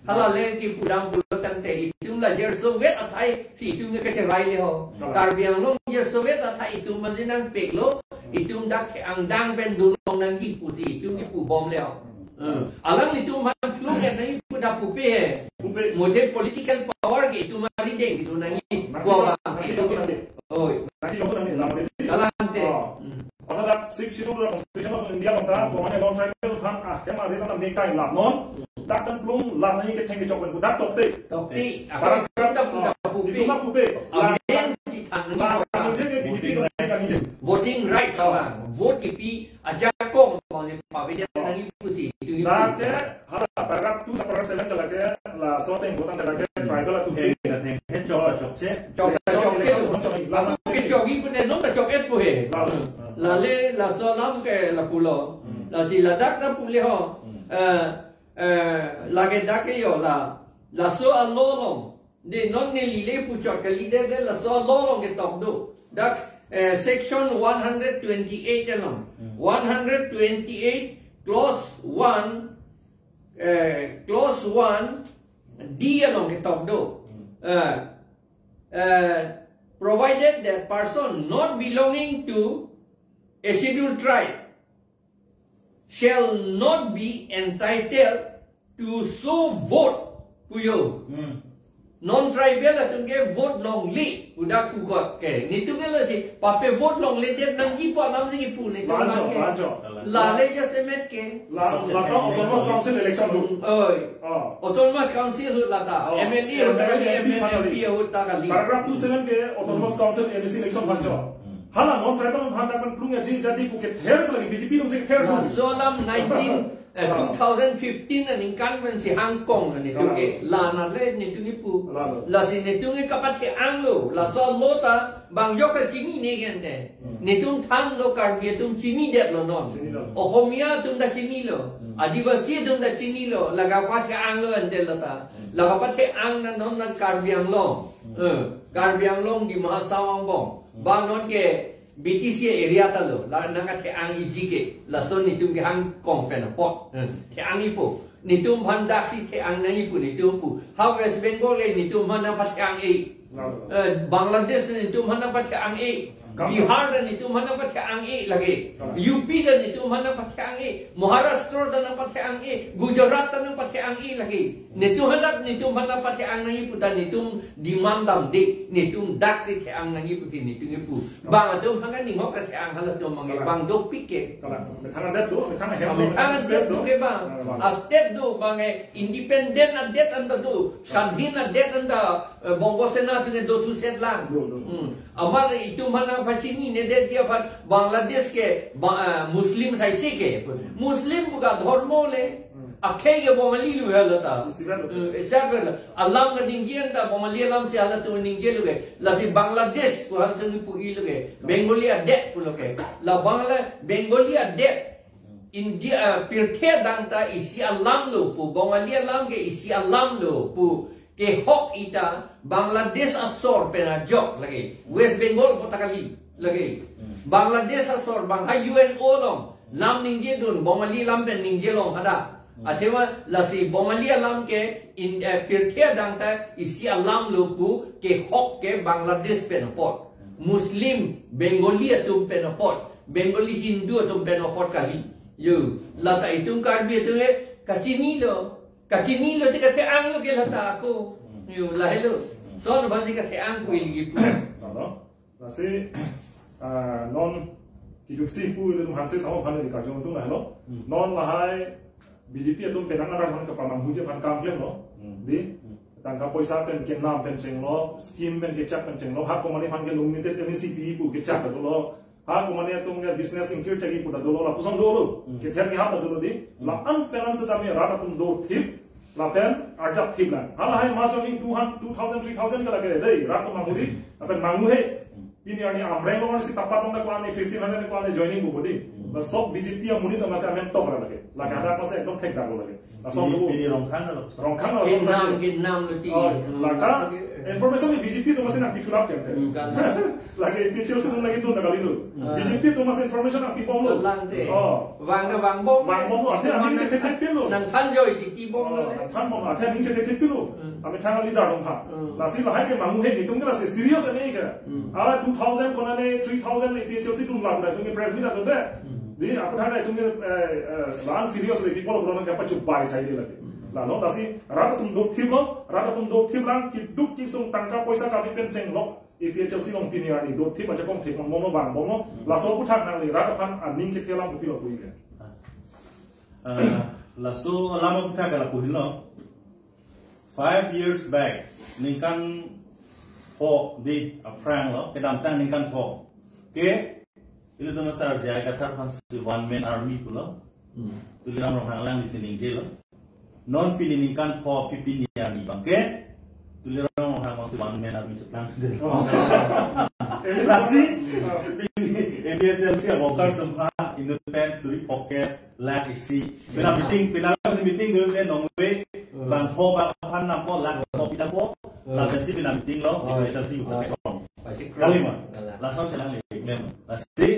Hala le kipu dam pulo tangte itum la Jersovet athai si itum ke kacherai le ho. Nah. Karbi Anglong Jersovet athai itum mane nangpiklo, itum dak the-ang dang pen dun long nangji pusi itum kipu bom le ho. Hmm. Alanglitum aphan klung ya nangji pu dak pupe he. Pupe. Mujhe political power ke itum ari deng itum nangji. Nangji Gua dong, bang nangji si dong itu. Nangji. Oi. Nangji dong nangji, lama ini. Dalam te. Oh. Hmm. Apot dak Sixth Schedule Constitution of India along ta, Hmm. Pemane non tribal aphan, ah, hem ari na mekai lam non. Hmm. Dak dan klung lam nangji ketheng kechok pen dak tokte. Tokte. Eh, apa paragraph, itu dak pu, oh, dak pupe. Itu dak pupe. Amen si thang nangji. Lam nangji ke BJP nangji. Voting rights Oh. Bang. Vote kipi ajakong bang si pavedet nangji pusi. Itu itu. Dak ke Hala, paragraph two, paragraph seven ke lake, laso ateng botang ke lake, tribal atum si. Eh, eh, eh, chok, chokche. Chok, chok, election chok. Chok, chok. Lapu ke chok, ipu ne nom ta chok et pu he. Lalu. Lale, laso alam ke lapulo. Hmm. Lasi ladak ta pule ho. Hmm. Eh, eh, lake dak ke yo la. Laso alo along. De non neli le puchot kali de, de laso alo along ketok do. Dak, eh, section one hundred twenty-eight along. Hmm. One hundred twenty-eight clause one, eh, clause one D along ketok do. Hmm. Eh, eh, provided that person not belonging to a scheduled tribe shall not be entitled to so vote pu yo. Hmm. Non-tribal atum ke vote longle, udah kukot ke. Netum ke lasi, pape vote longledet nangji pu alam si kipu netum Lancho, ke. Lancho. Lale jasemet ke. La, lata Autonomous Council election ahut. Oi. Ah. Autonomous Council ahut lata. Oh. M L A ahut ta kali, M L A, M P ahut ta kali. Paragraph two seven ke Autonomous Council M A C election aphan cho. Hmm. Hala non-tribal aphan dak pen plung aji jadi pu kether lagi B J P along si kether. Laso alam nineteen, eh, Ah. two thousand fifteen aningkan pen si hangkong netum ke. Ah. La nale netum kipu. La, la. Lasi netum ke kapathe-anglo. Laso lo ta bang jok kachinine gente. Hmm. Netum thanlo, Karbi atum chinidetlo non. Chinilo. Ohomia atum ta chinilo. Hmm. Adivasi atum ta chinilo. La kapathe-anglo ante lata. Hmm. La kapathe-ang na non na Karbi Anglong. Hmm. Eh, Karbi Anglong, Dima Hasao angbong. Hmm. Ba non ke B T C area ta lo. La nangkathe-ang iji ke. Lason netum ke hangkong pen apot. Hmm. The-ang ipo. Netum aphan daksi the-ang nangji pu netum pu. Ha West Bengal le netum aphan nangpathe-ang-e. Lalu. Eh, Bangladesh le netum aphan nangpathe-ang-e. Kamu. Bihar le netum aphan nangpathe-ang-e lake. Kamu. U P le netum aphan nangpathe-ang-e. Maharashtra ta nangpathe-ang-e. Gujarat ta nangpathe-ang-e lake. Netum aphan dak netum aphan nangpathe-ang nangji pu ta netum demand damde. Netum daksi the-ang nangji pu si netum kipu. Bang atum aphan ning hok kathe-ang halatum abang ke. Kalang. Bang dopik ke. Kalang. Methang adet do, methang ahem do, methang adet do ke bang. Kalang. A-state do abang ke independent adet anta do, swadhin adet anta, eh, Bongo Sena atum ke do thuset lang. Do, do. Hmm. Amar itum aphan nangpachininedet ji aphan Bangladesh ke ba-, eh, Muslim saisi ke. Muslim buka dhormo le. Hmm. Akhei ke Bongali lo ya lata. Isi kan lo. Eh, isi kan lo. Alam kaningje anta Bongali alam si halatum ningje lo ke. Lasi Bangladesh pu halatum pu-i lo ke. Bengali adet pulo ke. La Bangla Bengali adet. India, eh, pirthe adang ta isi alam lo pu. Bongali alam ke isi alam lo pu. Kehok ita Bangladesh asor pen ajok lake. West Bengal apot ta kali lake. Hmm. Bangladesh asor bang ha U N O along lam ningjedun, Bongali lam pen ningjelong hadak. Hmm. Athema lasi Bongali alam ke in, eh, pirthe adang ta isi alam lo pu kehok ke Bangladesh pen apot. Muslim, Bengali atum pen apot, Bengali Hindu atum pen apot kali. Yo, lata itum Karbi atum ke kachinilo. Kachinilo te kathe-anglo ke lata ako. Yo, lahelo. Son basi kathe-ang pu ilgi pu. Ano? Lasi, ah, non kijuksi pu ilitum aphan si sama aphan ni kajong tung lahelo. Hmm. Non lahai B J P atum penang aran aphan kapamanghuji aphan kam klemlo. Hmm. Di, Hmm. tangka poisa pen kenam pen chenglo, scheme pen kechak pen chenglo, ha company aphan ke limited M A C P pu kechak dolo. Ha company atum ke business ingkir chagi pu ta dolo, lapuson dolo. Hmm. Kether ni ha ta dolo di. Hmm. La-an pen an setame rat atum dothip, lapen arjapthip lang. Halahai mass joining two hundred, two thousand, three thousand ke lake dei, rat atum manghu di, lapen manghu he. Hmm. Pini arni Amreng along si tapat along ko-an fifteen hundred ko-an joining pu bodi. Hmm. La sob B J P amonit amatsi amen tok ra lake. Lake ada amatsi ekdom thek dam lake. Laso Pini, tu pini Rongkhang lo. Rongkhang lo, Kenam, laso kenam lo ti. Oh, Hmm, lake lake, eh. information ni B J P atum amatsi nangpithulap ke. Hmm, kan. Lake B J P atum lake tu na kali tu. Hmm. B J P atum amatsi information nangpibomlo. Kalang te. Oh. Vang na vangbom. Vangbomlo, athe aning chethe thepinlo. Nangthan joi titi bomlo Oh, le. nangthan bom, athe aning chethe thepinlo. Hmm. Amethang leader along ha. Hmm. Lasi lahai ke manghu he netum ke lasi serious ane ke. Hmm. Ah, two thousand konane, three thousand A P H L C atum lap na, itum ke press meet atum de. Hmm. Di, aphuthak na itum ke, eh, eh, la-an serious le, people of Ronang ke pachu bai sai de lagi. Hmm. Lalo, lasi, rat atum dothiplo, rat atum dothip lang, keduk kesung tangka poisa kami pen chenglo, A P H L C along pini arni, dothip ajakong thip, bomlo bang, bomlo, Hmm. laso aphuthak nangli, rat aphan aning kethe alam kopilo pu-i ke. Ah, laso alam aphuthak ke lapu henlo. Five years back, ningkan pho di aphrang lo, kedamtang ningkan pho. Ke, ilitum asar J I Kathar aphan si one man army pulo. Hmm. Tuliram Ronghang lang di si ningjelo. Non pini ningkan pho pi pini army abang ke. Tuliram Ronghang abang si one man army cheplang. Oh. Lasi, pini A P H L C workers atum aphan, inut pen suri phokep, lakh isi. Pina meeting, pina meeting dun le nongve, Hmm. bang pho bang aphan nam pho, lakh pho pina pho, Hmm. lapen si pina meeting lo, Oh. A P H L C Oh. buka chekong. Pasi Kali ma? Kalang. Lason chelang le, mem. Lasi,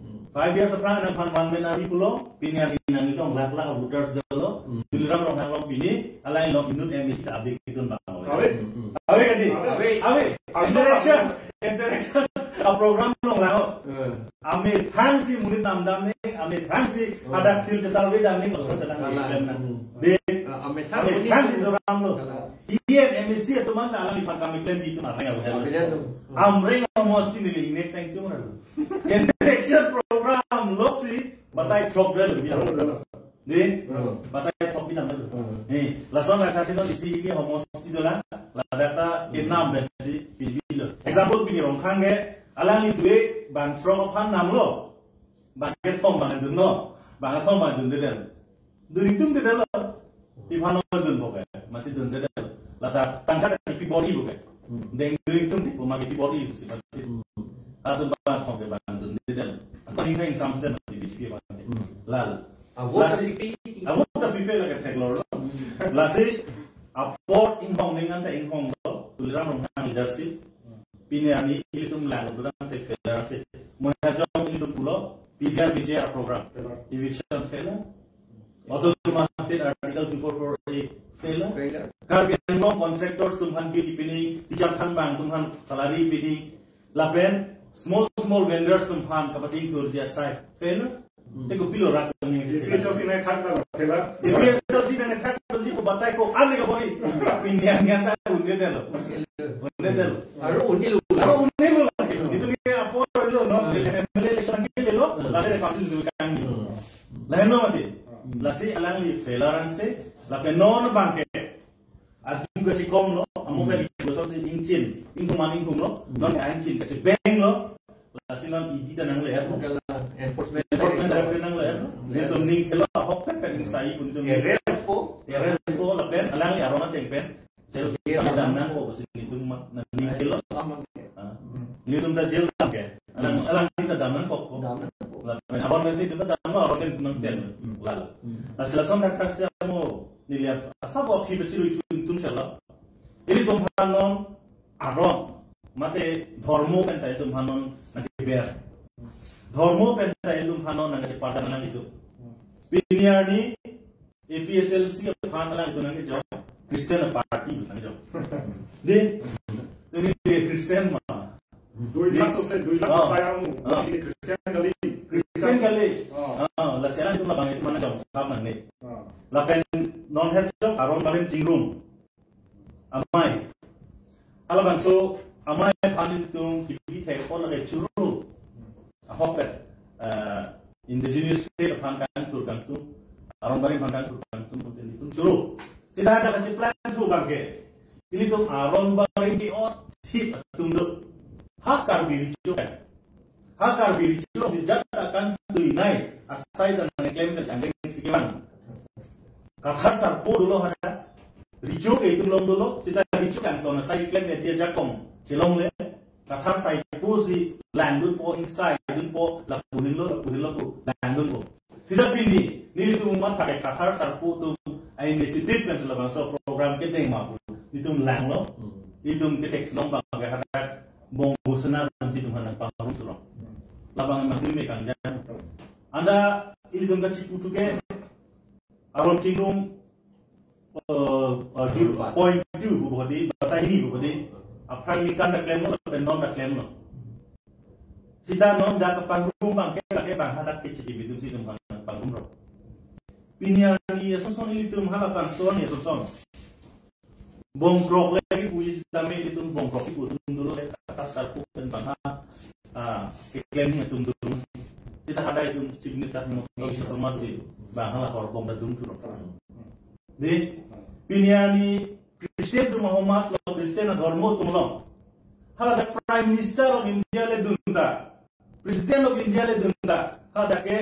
Hmm. five years aphrang nangphan one man army pulo, pini arni nanglilong lakh lakh voters dolo, Hmm. Tuliram Ronghang along pini, alai along inut M A C ta ave kedun bang. Ave. Hmm, hmm. Ave kadi? Ave. Ave. Ave. Interaction. Interaction. A program along lango. Hmm. Amethang si monit namdam ne, amethang si Hmm. hadak field chesarve dam ne, laso chelang Kalang. le, mem na. Hmm. Di. Ah, ame Kami, kami si orang lo. Iya, M A C itu mana alam ipan kami klaim itu mana yang udah. Amreng amo sini le inek tang itu mana lo. Interaction program lo si batai throk dah lo bilang. Di? Hmm. Batai throk bilang lo. Hmm. Nih, lason raka sino isi ini homo siti dola. Ladak ta kenam besi pipi lo. Example pini Rongkhang ke alangli due bang throk aphan nam lo. Bang kethom bang dunlo. Bang kethom bang dundedetlo. Dun ingtungdedetlo. Iphan lo dunpo ke. Masih dundedetlo. Lata tangka kipi bor-i po ke. Hmm. Deng dun ingtung di poma kipi bor-i pusi pati. Hmm. Atun bang kethom ke bang dundedetlo. Atun ingkang ingsam sedang di B J P bang. Hmm. Lal. Avo Lasi, tapi pi- avo tapi pe lagi theklor lo. Hmm. Lasi apor inghong ning anta inghong lo. Tuliram Rongkhang leadership. Pini arni ilitum lang lo dang te failure si. Monit Hajong ilitum pulo P G R B G R program. Failure. Eviction failure. Autonomous State Article two four four A failure. Failure. Karbi Anglong contractors atum aphan bill pini, teacher aphan bang atum aphan salary pini. Lapen small small vendors atum aphan kapachingthurji asai failure. Hmm. Te kopilo rat ni. A P H L C nangthak lo failure. A P H L C nangthak lo ji ko batai ko ale ka bori. Pini arni anta dundedetlo. Dundedetlo. Aru un'e lo. Aru un'e lo lagi. Itu dia apa lo, no? Hmm. M L A election ke lo. Hmm. Lale pasti dulu kan. Hmm. Lain lo mati. Hmm. Lasi alangli failure ansi. Lapen non bang ke. Adu kachikong lo, amo Hmm. kali gosok si ingchin, ingkuman ingkum lo, Hmm. non ingchin kachibeng lo, lasi non E D ta nangleher lo. Kala enforcement. Enforcement directorate nangleher lo. Hmm. Nelitum ning khelo ahok pen pen ingsai pun itum. Arrest po. Arrest po lapen alangli aron ateng pen. Sel Jail. Dam nangpo pusi nelitum ma, nang ning khelo. Lama. Ah. Hmm. Nelitum ta jail dam ke. Alang, Hmm. alangli ta dam nangkok po. Dam nangkok. Lapen aron pensi itum ta dam lo, aron pen nang ten. Hmm. Lalo. Hmm. Lasi lason dak dak si amo neli ap-, asap aphi pachirui chun tum selo. Ilitum aphan non aron, mate dhormo pen ta ilitum aphan non nangkeber. Dhormo pen ta ilitum aphan non nangkeparjan nang itu. Pini arni A P H L C aphan alang itu nangkejok Christian party nangkejok. Di, ini dia Christian ma. Dui lakh sose, dui lakh Oh. kaya mu. Oh. Ini Christian kali. Christian kali. Oh. Ah, lasi alang itu labang itu mana jong kam nang ni. Oh. Lapen non het jong Aaron Barim Chingrum. Amei. Halabangso amei aphan itum kipi thek pon lake churu. Ahok pen, eh, indigenous faith aphan kangthur kangtung. Aaron Barim aphan kangthur kangtung, itum churu. Sita ada kachiplang thu bangke. Ilitum Aaron Barim ke-ot thip atum do. Ha Karbi Recho kan. Ha Karbi Recho si jat ta kangtui nai asai ta nangklem ta changdeng si kevang. Kathar sarpo dolo hada. Recho ke itum along dolo, sita Recho kangton asai klem ya dia jakong chelongle. Kathar sarpo si langdunpo, ingsai dunpo, lapu henlo, lapu henlo pu, langdunpo. Sita pini, nelitum matha ke Kathar sarpo atum a-initiative pen si labangso program kedeng ma pu. Nelitum langlo, Hmm. nelitum kethek long bang ke hadak bong busena atum si itum aphan nangpangrum surong. Labang ma dun me kangjang. Anta ilitum kachipu thu ke Aaron Chingrum, eh, eh, zero point two pu bodi, batai hini pu bodi. Aphrang ningkan ta klemlo, lapen non ta klemlo. Sita non dak kepangrum bangke lake bang hadak kechiki bidung si itum aphan pangrumlo. Pini arni asonson ilitum halabangso arni asonson. Bongkrok le pu isi tame ilitum bongkrok pu atum dolo le Kathar sarpo pen bang ha, ah, keklem atum dolo. Sita hada itum Chief Minister Himanta Biswa Sarma si bang hala horbong ta dun thu. Di, pini arni Christian atum ahomas lo, Christian adhormo atum lo. Hala dak Prime Minister of India le dun ta. President of India le dun ta. Hala dak ke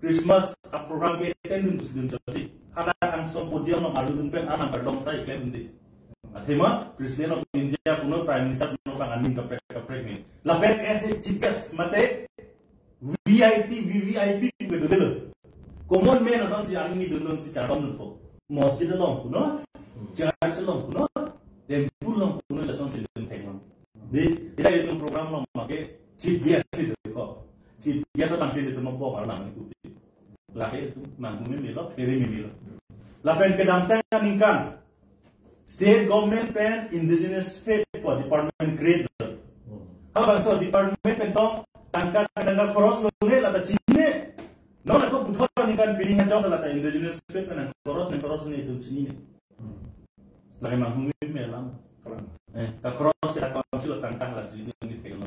Christmas a-program ke attend dun pusi dun chotsi. Hala angso podium along arlu dun pen anam kardom sai klem dun di. Athema President of India punon, Prime Minister punon bang aning kaprek kaprek ni. Lapen as a chief guest mate V I P, V V I P pu dolo. Common man asonsi aning ni dun dun si chardom dunpo. Masjid along punon, church along punon, temple along punon, lasonsi dun thek non. Di, ita itum program along make chief guest si dolo. Chief guest abang si dolo, mabok arnam ni kupi. Lake itum manghu me melo, kere me melo. Lapen kedamtang aningkan, state government pen indigenous faith pu department create lo. Halabangso department pen tong tangka tangka khoros longle lata chine. Non ako puthot aningkan pini hajok lata indigenous faith pen nangkhoros nang cross ne itum chinine. Lake manghumeme alam. Eh, ka cross ke account si lo tangka lasi itum nangketheklo.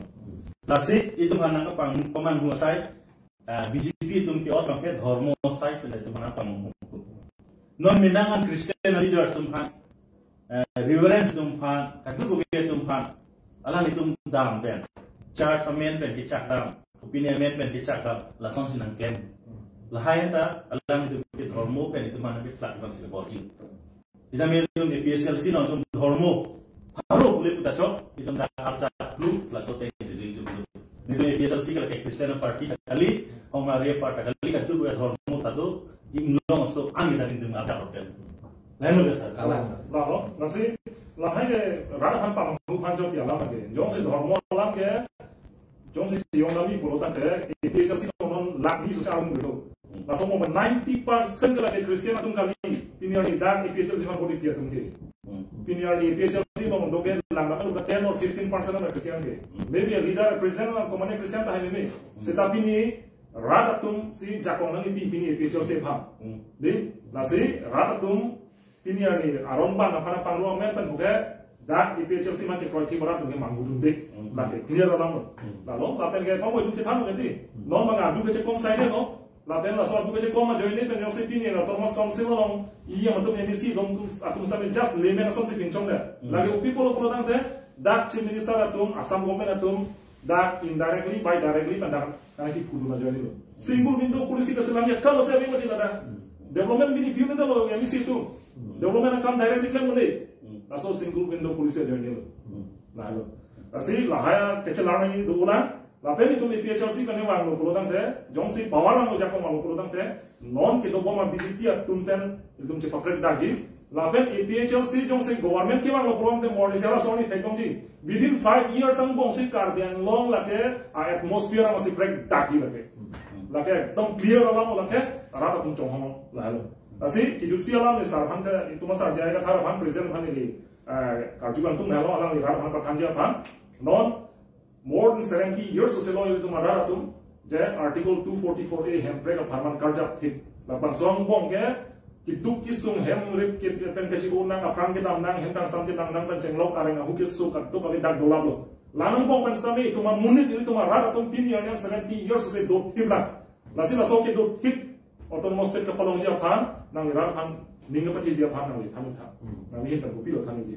Lasi itum aphan nangkepang pamanghu asai, ah, B J P atum ke-ot abang ke dhormo asai pen itum aphan nangpamanghu. Non menang an Christian leaders atum aphan, eh, reverence atum aphan, kadokave atum aphan, alanglitum dam pen, church amen pen kechak dam, opinion amen pen kechak dam, lasonsi nangklem. Lahai ta alanglitum ke dhormo pen itum aphan nangkeplak itum si bor-i. Itum amen itum A P H L C along itum dhormo pharo pule puta chok, itum dak archak plu, laso ateng si itum itum. Itum A P H L C ke lake Christian party ta kali, hong hari party ta kali, kadokave dhormo ta do, inglong so ang kita itum archak hotel. Lain lo sir. Kalang. Lalo, lasi, lahai ke rat aphan pamanghu aphan jok alam ke. Jongsi dhormo alam ke, jongsi chiyong kami pulo tangte, A P H L C non lakh ni so arong dolo. Laso mo ninety percent ke lake Christian atum kali, pini arni dak A P H L C aphan vote pi atum ke. Hmm. Pini arni A P H L C along do ke lang lang ten or fifteen percent anta Christian ke. Hmm. Maybe a leader, a president, a common Christian ta hai meme. Hmm. Seta pini rat atum si jakong nangpi pini A P H L C aphan. Hmm. Di, lasi rat atum pini arni aron ban aphan pangrum amen pen puke dak A P H L C aphan ke kroikre rat atum ke manghudunde. Hmm. Lake clear alam lo. Hmm. Lalo, lapen ke pamo itum chethan lo ke di. Hmm. Non mangadu ke chekom sai de no. Lapen laso adu ke chekom ajoine pen jongsi pini la Autonomous Council along, iya atum M A C dong atum, atum sitame just layman asonsi pinchong de. Hmm. Lake upi pulo pulo tangte, dak Chief Minister atum, Assam government atum, dak indirectly, by directly, pen dak kangchipudun ajoine lo. Single window policy ke selamnya kalau saya memang tidak ada. Hmm. Development bini view na lo M A C atum. Hmm. Development akam directly klem mene. Hmm. Laso single window policy ajoine lo. Hmm. Lalo. Lasi lahai kechelang ini do ulang. Lapen itum A P H L C kane vanglo pulo tangte, jongsi power vanglo jakong vanglo pulo tangte, non kedobom a B J P atum pen itum chepaprek dakji. Lapen A P H L C jongsi government kevanglo pulo tangte morning sela soni thekdongji. Within five years angbong si Karbi Anglong lake a atmosphere ansi prek dakji lake. Lake ekdom clear alam lake rat atum chonghong lahelo. Lasi kijutsi alam ni sar aphan ke itum asar jai kathar aphan president aphan ili, eh, karju bangtung lahelo alangli rat aphan pathanji aphan. Non more than seventy years selo ilitum arat atum je Article two forty-four A hemprek apharman karjap thip. Labangso angbong ke keduk kesung hem rip ke pen kachi-o nang, aphrang kedam nang, hem kangsam kedam nang, pen chenglok areng ahu keso kaduk kave dak dolap lo. La angbong pen sitame itum amonit ilitum arat atum pini arni seventy years se do thip lang. Lasi laso kedo thip Autonomous State kapalongji aphan, nangli rat aphan ning kapathiji aphan nangli than tha. Hmm. Nangli hin pen kopilo thanji.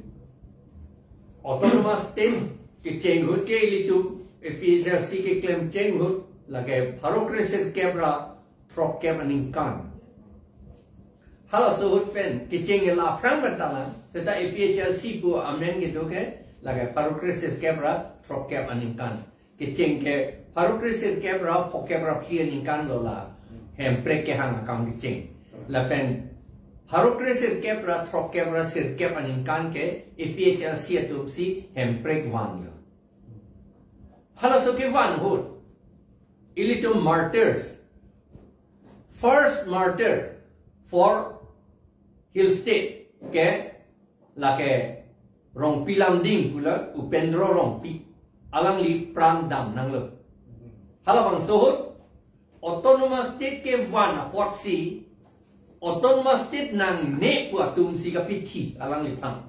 Autonomous State kecheng ahut ke ilitum A P H L C keklem cheng ahut lake pharo kre sirkep ra throkkep aningkan. Halaso ahut pen kecheng ke la aphrang pen ta lang, seta A P H L C pu amen kedo ke lake pharo kre sirkep ra throkkep aningkan. Kecheng ke pharo kre sirkep ra phokep ra phli aningkan lo la hemprek kehang akam kecheng. Lapen pharo kre sirkep ra throkkep ra sirkep aningkan ke A P H L C atum si hemprek vanlo. Halaso kevan ahut ilitum martyrs, first martyr for Hill State ke lake Rongpi Lamding pulo Upendro Rongpi, alangli pran dam nanglo. Halabangso ahut Autonomous State kevan apotsi Autonomous State nangne pu atum si kapithi alangliphan.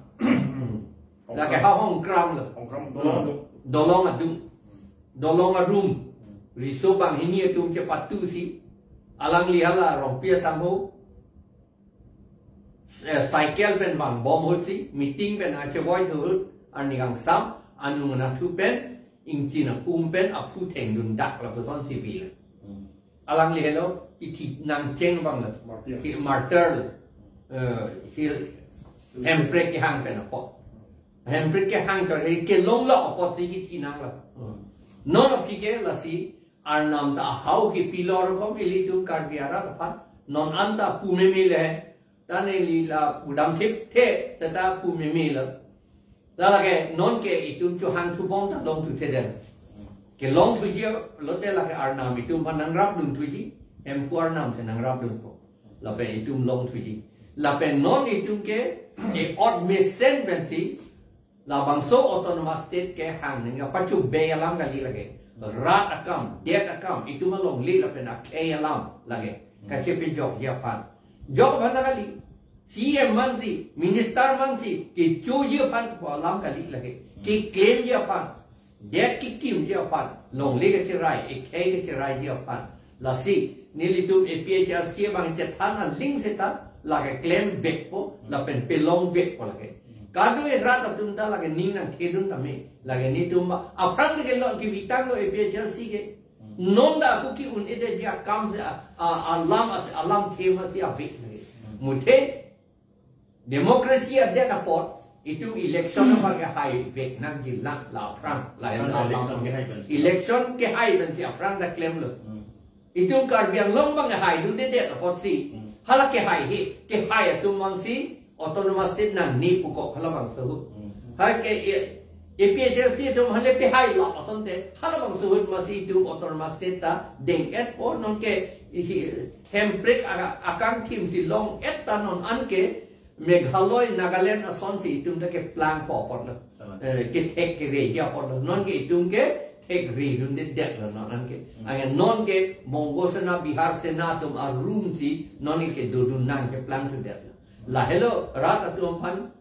Lake ha Hongkram lo. Hongkram, Dolong adung. Dolong adung. Dolong arum. Riso banghini atum chepatu si alangli hala Rongpi asangho eh, cycle pen vangbom ahut si, meeting pen achevoi ahut, arni kangsam, anung anathu pen, ingchin apum pen, aphu thengdun dak lapuson si vilo. Hmm. Alangli helo, ithi nangcheng abang lo. Martyr. Hi martyr lo. Eh, hi hemprek kehang pen apot. Hemprek kehang chot, hi kelong lo apot si kithi nanglo. Hmm. Non aphi ke lasi, Arnam ta ahau kepilo rokom ilitum Karbi arat aphan. Non anta pu meme le. Ta neli la pudam thipthe seta pu meme lo. Ta lake non ke itum chohang thubom ta longthuthedet. Kelongthuji lote lake Arnam itum aphan nangrapdunthuji. Hemphu Arnam si nangrapdunpo. Lapen itum longthuji. Lapen non itum ke e-ot mesen pensi labangso Autonomous State kehang nangji apachobei alam kali lake. Rat akam, det akam, itum alongle lapen akhei alam lake. Kachepajokji aphan. Jok aphan ta kali. C M mansi, minister mansi, kechoji aphan alam kali lake. Keklemji aphan, det kekimji aphan, longle kacherai, ekhei kacheraiji aphan. Lasi, nelitum A P H L C abang chethan aling seta, lake klemvekpo, lapen pelongvekpo lake. Kadokave rat atum ta lake ning nangthedun tame, lake netum ba, aphrang ke lo, kevitanglo A P H L C ke. Non ta ako ke-un-edetji akam si a, a, alam, alam thema si avek lake. Muthe, democracy adet apot, itum election abang kehaivek nangji lang la aphrang, la Aphrang alam election kehaivek si. Election kehai pensi aphrang ta klemlo. Hmm. Itum Karbi Anglong abang kehaidundedet apotsi. Hmm. Hala kehai he, kehai atum abangsi autonomous state nangne pukok halabangso ahut. Hmm. Ha ke, e, A P H L C atum hale pehai lap asonte, halabangso ahut masi itum autonomous state ta deng-etpo, nonke hi, Hemprek aka-, akangthim si long-et ta non anke Meghalaya, Nagaland asonsi itum ta keplangpo apotlo. Salam. Eh, kethek kereji apotlo. Nonke itum kethekredundedetlo non anke. Hmm. Anke nonke Bongo Sena, Bihar Sena atum arumsi nonke kedodun nang keplangthudetlo. Lahelo rat atum aphan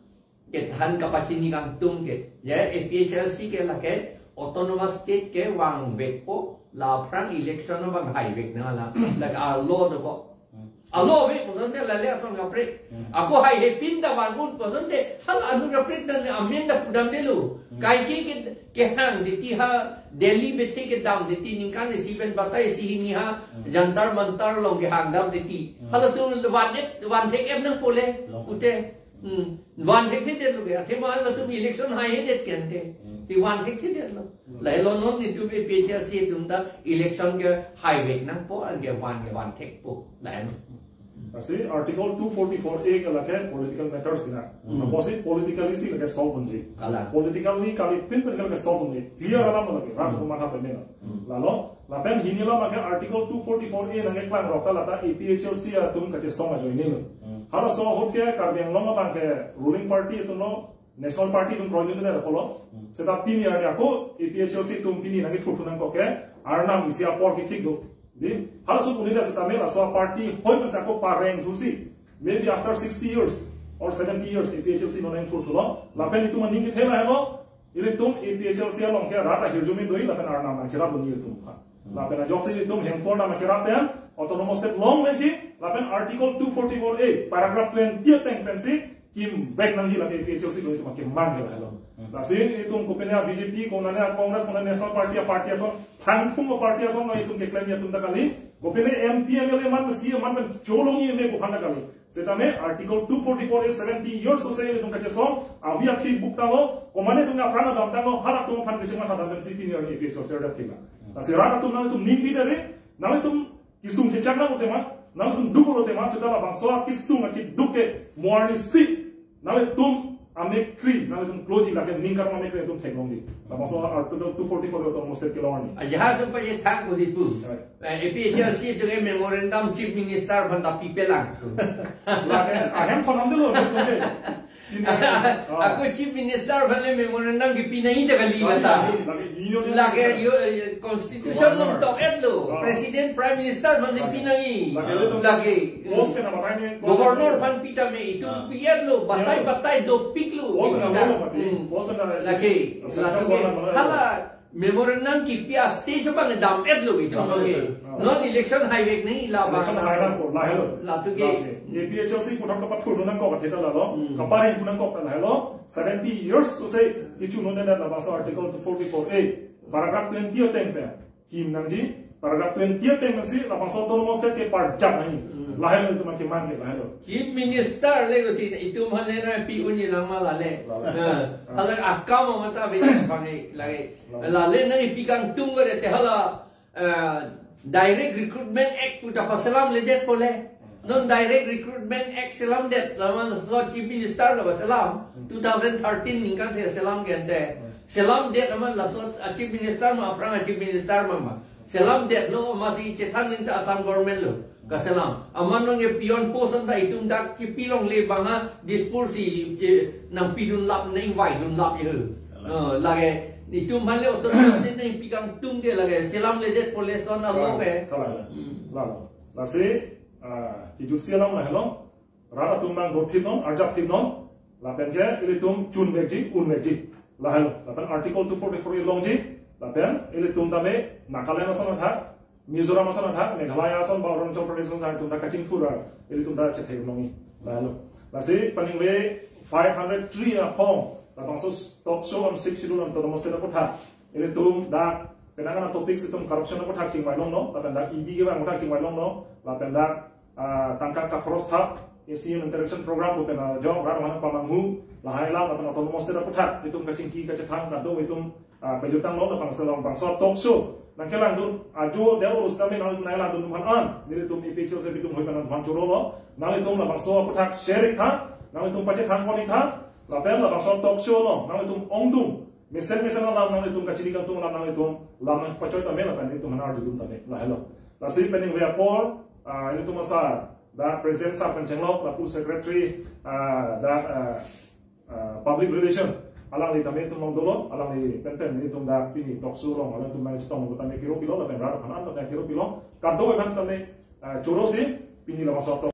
kethan kapachini kangtung ke. Ya, A P H L C ke lake autonomous state kevangvekpo, la aphrang election abang haivek nang la, lake alo dokok. Hmm. Alo avek pusonte lale ason kaprek. Hmm. Ako haihepin ta van-un pusonte, hala anut kaprek dan amen ta pudamdetlo. Hmm. Kaike ke, kehang titi ha, Delhi bethe kedam titi ningkan isi pen batai isi hini ha, Hmm. Jantar Mantar along kehang dam titi. Hmm. Halatum vandet, vanthek-et nangpo le, Long. Pute. Hmm. Vanthekthedetlo ke, athema halatum election haihedet ke ante. Hmm. Si vanthekthedetlo. Hmm. Lahelo non netum A P H L C atum ta election kehaivek nangpo, anke van kevanthekpo. Lahelo. Lasi Article two forty-four A ke lake political matters bina. Hmm. Apotsi politically si lake solve unji. Kalang. Politically kalipin pen ke lake solve unji. Clear alam lake, rat Hmm. atum matha pemena. Hmm. Lalo, lapen hini alam lake Article two forty-four A nangkeklang rok ta lata A P H L C atum kachesong ajoinelo. Hmm. Halaso ahut ke Karbi Anglong abang ke ruling party atumlo, National Party atum kroidunde apotlo. Hmm. Seta pini arni ako A P H L C atum pini nangkethurthu nangkok ke, Arnam isi apor kethik do. Di, halaso un'e setame laso party hoi pensi ako parengthusi. Maybe after sixty years or seventy years A P H L C non nangthurthulo. Lapen itum aning kethe lahelo. Ilitum A P H L C along ke rat ahirjume do-i lapen Arnam nangcherapdun-i itum aphan. Hmm. Lapen ajoksi ilitum Hemprek nangcherap pen autonomous state longleji, lapen Article two forty-four A, paragraph twenty ateng pensi kimvek nangji lake A P H L C do-i itum akemang ke lahelo. Hmm. Lasi itum kopine a B J P, konane a Congress, konane National Party, a party ason, thangthung a party ason, itum keklemji atum ta kali, kopine M P, M L A man, C M man pen cholongji me kophan ta kali. Setame Article two forty-four A seventy years ose itum kachesong, avi akhi buk tanglo, komane itum apran adam tanglo, halatum aphan kachesong mathadam pensi pini arni A P H L C adet thila. Lasi rat atum nanglitum ningpi dere, nanglitum kesung chechak nang utema, nanglitum duk utema, seta labangso akesung akeduk ke mo arnisi, nanglitum amekkri, nanglitum kloji lake ningkan amekkri atum theklongji. Labangso Article two forty-four atum mostet kelong arni. Ajahar atum pachethang pusi pu. Right. Eh, A P H L C atum ke memorandum Chief Minister aphan ta pipelang. Lake, ahem thonam delo, nanglitum ke. Ini, ah. Ako Chief Minister aphan le memorandum kepi nangji ta kali. Lake, kata. Lake, lake, yo, eh, Constitution Governor. Along tok-etlo. Ah. President, Prime Minister aphan le pi nangji. Lake, lake, lake. Post ke nama tanya, Governor aphan pi tame itum, ah, pi-etlo, batai, ya, batai dopiklo. Post na, kita, lo, mati. Hmm. Post na, lake, Central, lake, government mana, hala memorandum kepi a-stage abang dam-etlo itum, ah, lake. Ah. Non election haivek nangji la. Election abang hai nangpo, lahelo. Latu ke. Lasi. A P H L C puthot kapathurdun nangkok athe ta lalo. Hmm. Kaparengthu nangkok ta lahelo. Seventy years to say, kichu non na labangso Article two forty-four A, paragraph twenty ateng pen kim nangji, paragraph twenty ateng si labangso autonomous state ke parjak nangji. Hmm. Lahelo itum akemang ke lahelo. Chief Minister le ko si itum aphan le nangpi unji lang ma lale. Lale. Nah, ah, hala akam mata be bang lage. Lale. Lale nangpi kangtung ko de te hala, eh, Direct Recruitment Act pu ta paselamledetpo le. Non Direct Recruitment Act selamdet, laman laso Chief Minister lo selam, hmm, two thousand thirteen ningkan si selam gente. Hmm. Selamdet laman laso a Chief Minister ma, aphrang a Chief Minister ma ma. Selamdetlo, masi chethan ling ta Assam government lo kaselam. Amat nonke peon post anta itum dak chipilongle bang a Dispur si, eh, nangpidunlap, nangvaidunlap ye. Alam. Eh, lake itum aphan le autonomous state nangpi kangtung ke lake selamledetpo le lason alo ke. Kalang, kalang. Hmm. Lalo. Lasi, ah, kejutsi alam lahelo. rat atum nangdothip non, arjapthip non, lapen ke ilitum chunvekji, unvekji. Lahelo, lapen Article two forty-four A longji, lapen ilitum tame Nagaland ason athak, Mizoram ason athak, Meghalaya ason ba Arunachal Pradesh ason athak, itum ta kachingthur ra, ilitum ta chethek longji. Lahelo. Lasi paningve five hundred three aphong, labangso talk show on Sixth Schedule and Autonomous State aphuthak. Ilitum dak penang ana topics itum corruption aphuthak chingvai longlo, lapen dak E D kevang aphuthak chingvai longlo, lapen dak ah, tangka kakhoros thap, A C M interaction program pu pen, ah, jo rat aphan pamanghu, lahai alam lapen Autonomous State aphuthak, itum kachingki kachethang kado itum, ah, pejutanglo, labangso labangso talk show nangkelangdun, ajo deu rus kami nang nangkelangdun aphan an, nelitum A P H L C atum hoi pen aphan chorolo, nanglitum labangso aphuthak share ik tha, nanglitum pachethang pon ik tha, lapen labangso talk show along nanglitum ongdung, mesen mesen alam nanglitum kachini kangtung alam nanglitum lam nangpachoi tame lapen itum aphan arjudun tame, lahelo. Lasi paningve apor, ah, ilitum asar, dak President sir pen chenglok, lapu Secretary, ah, dak, ah, ah, Public Relation, alangli tame itum along dolo, alangli pen pen itum dak pini talk show along alangtum nangchetong tame kiro pilo, lapen rat aphan an tame kiro pilo, kado aphan tame, ah, chorosi, pini labangso talk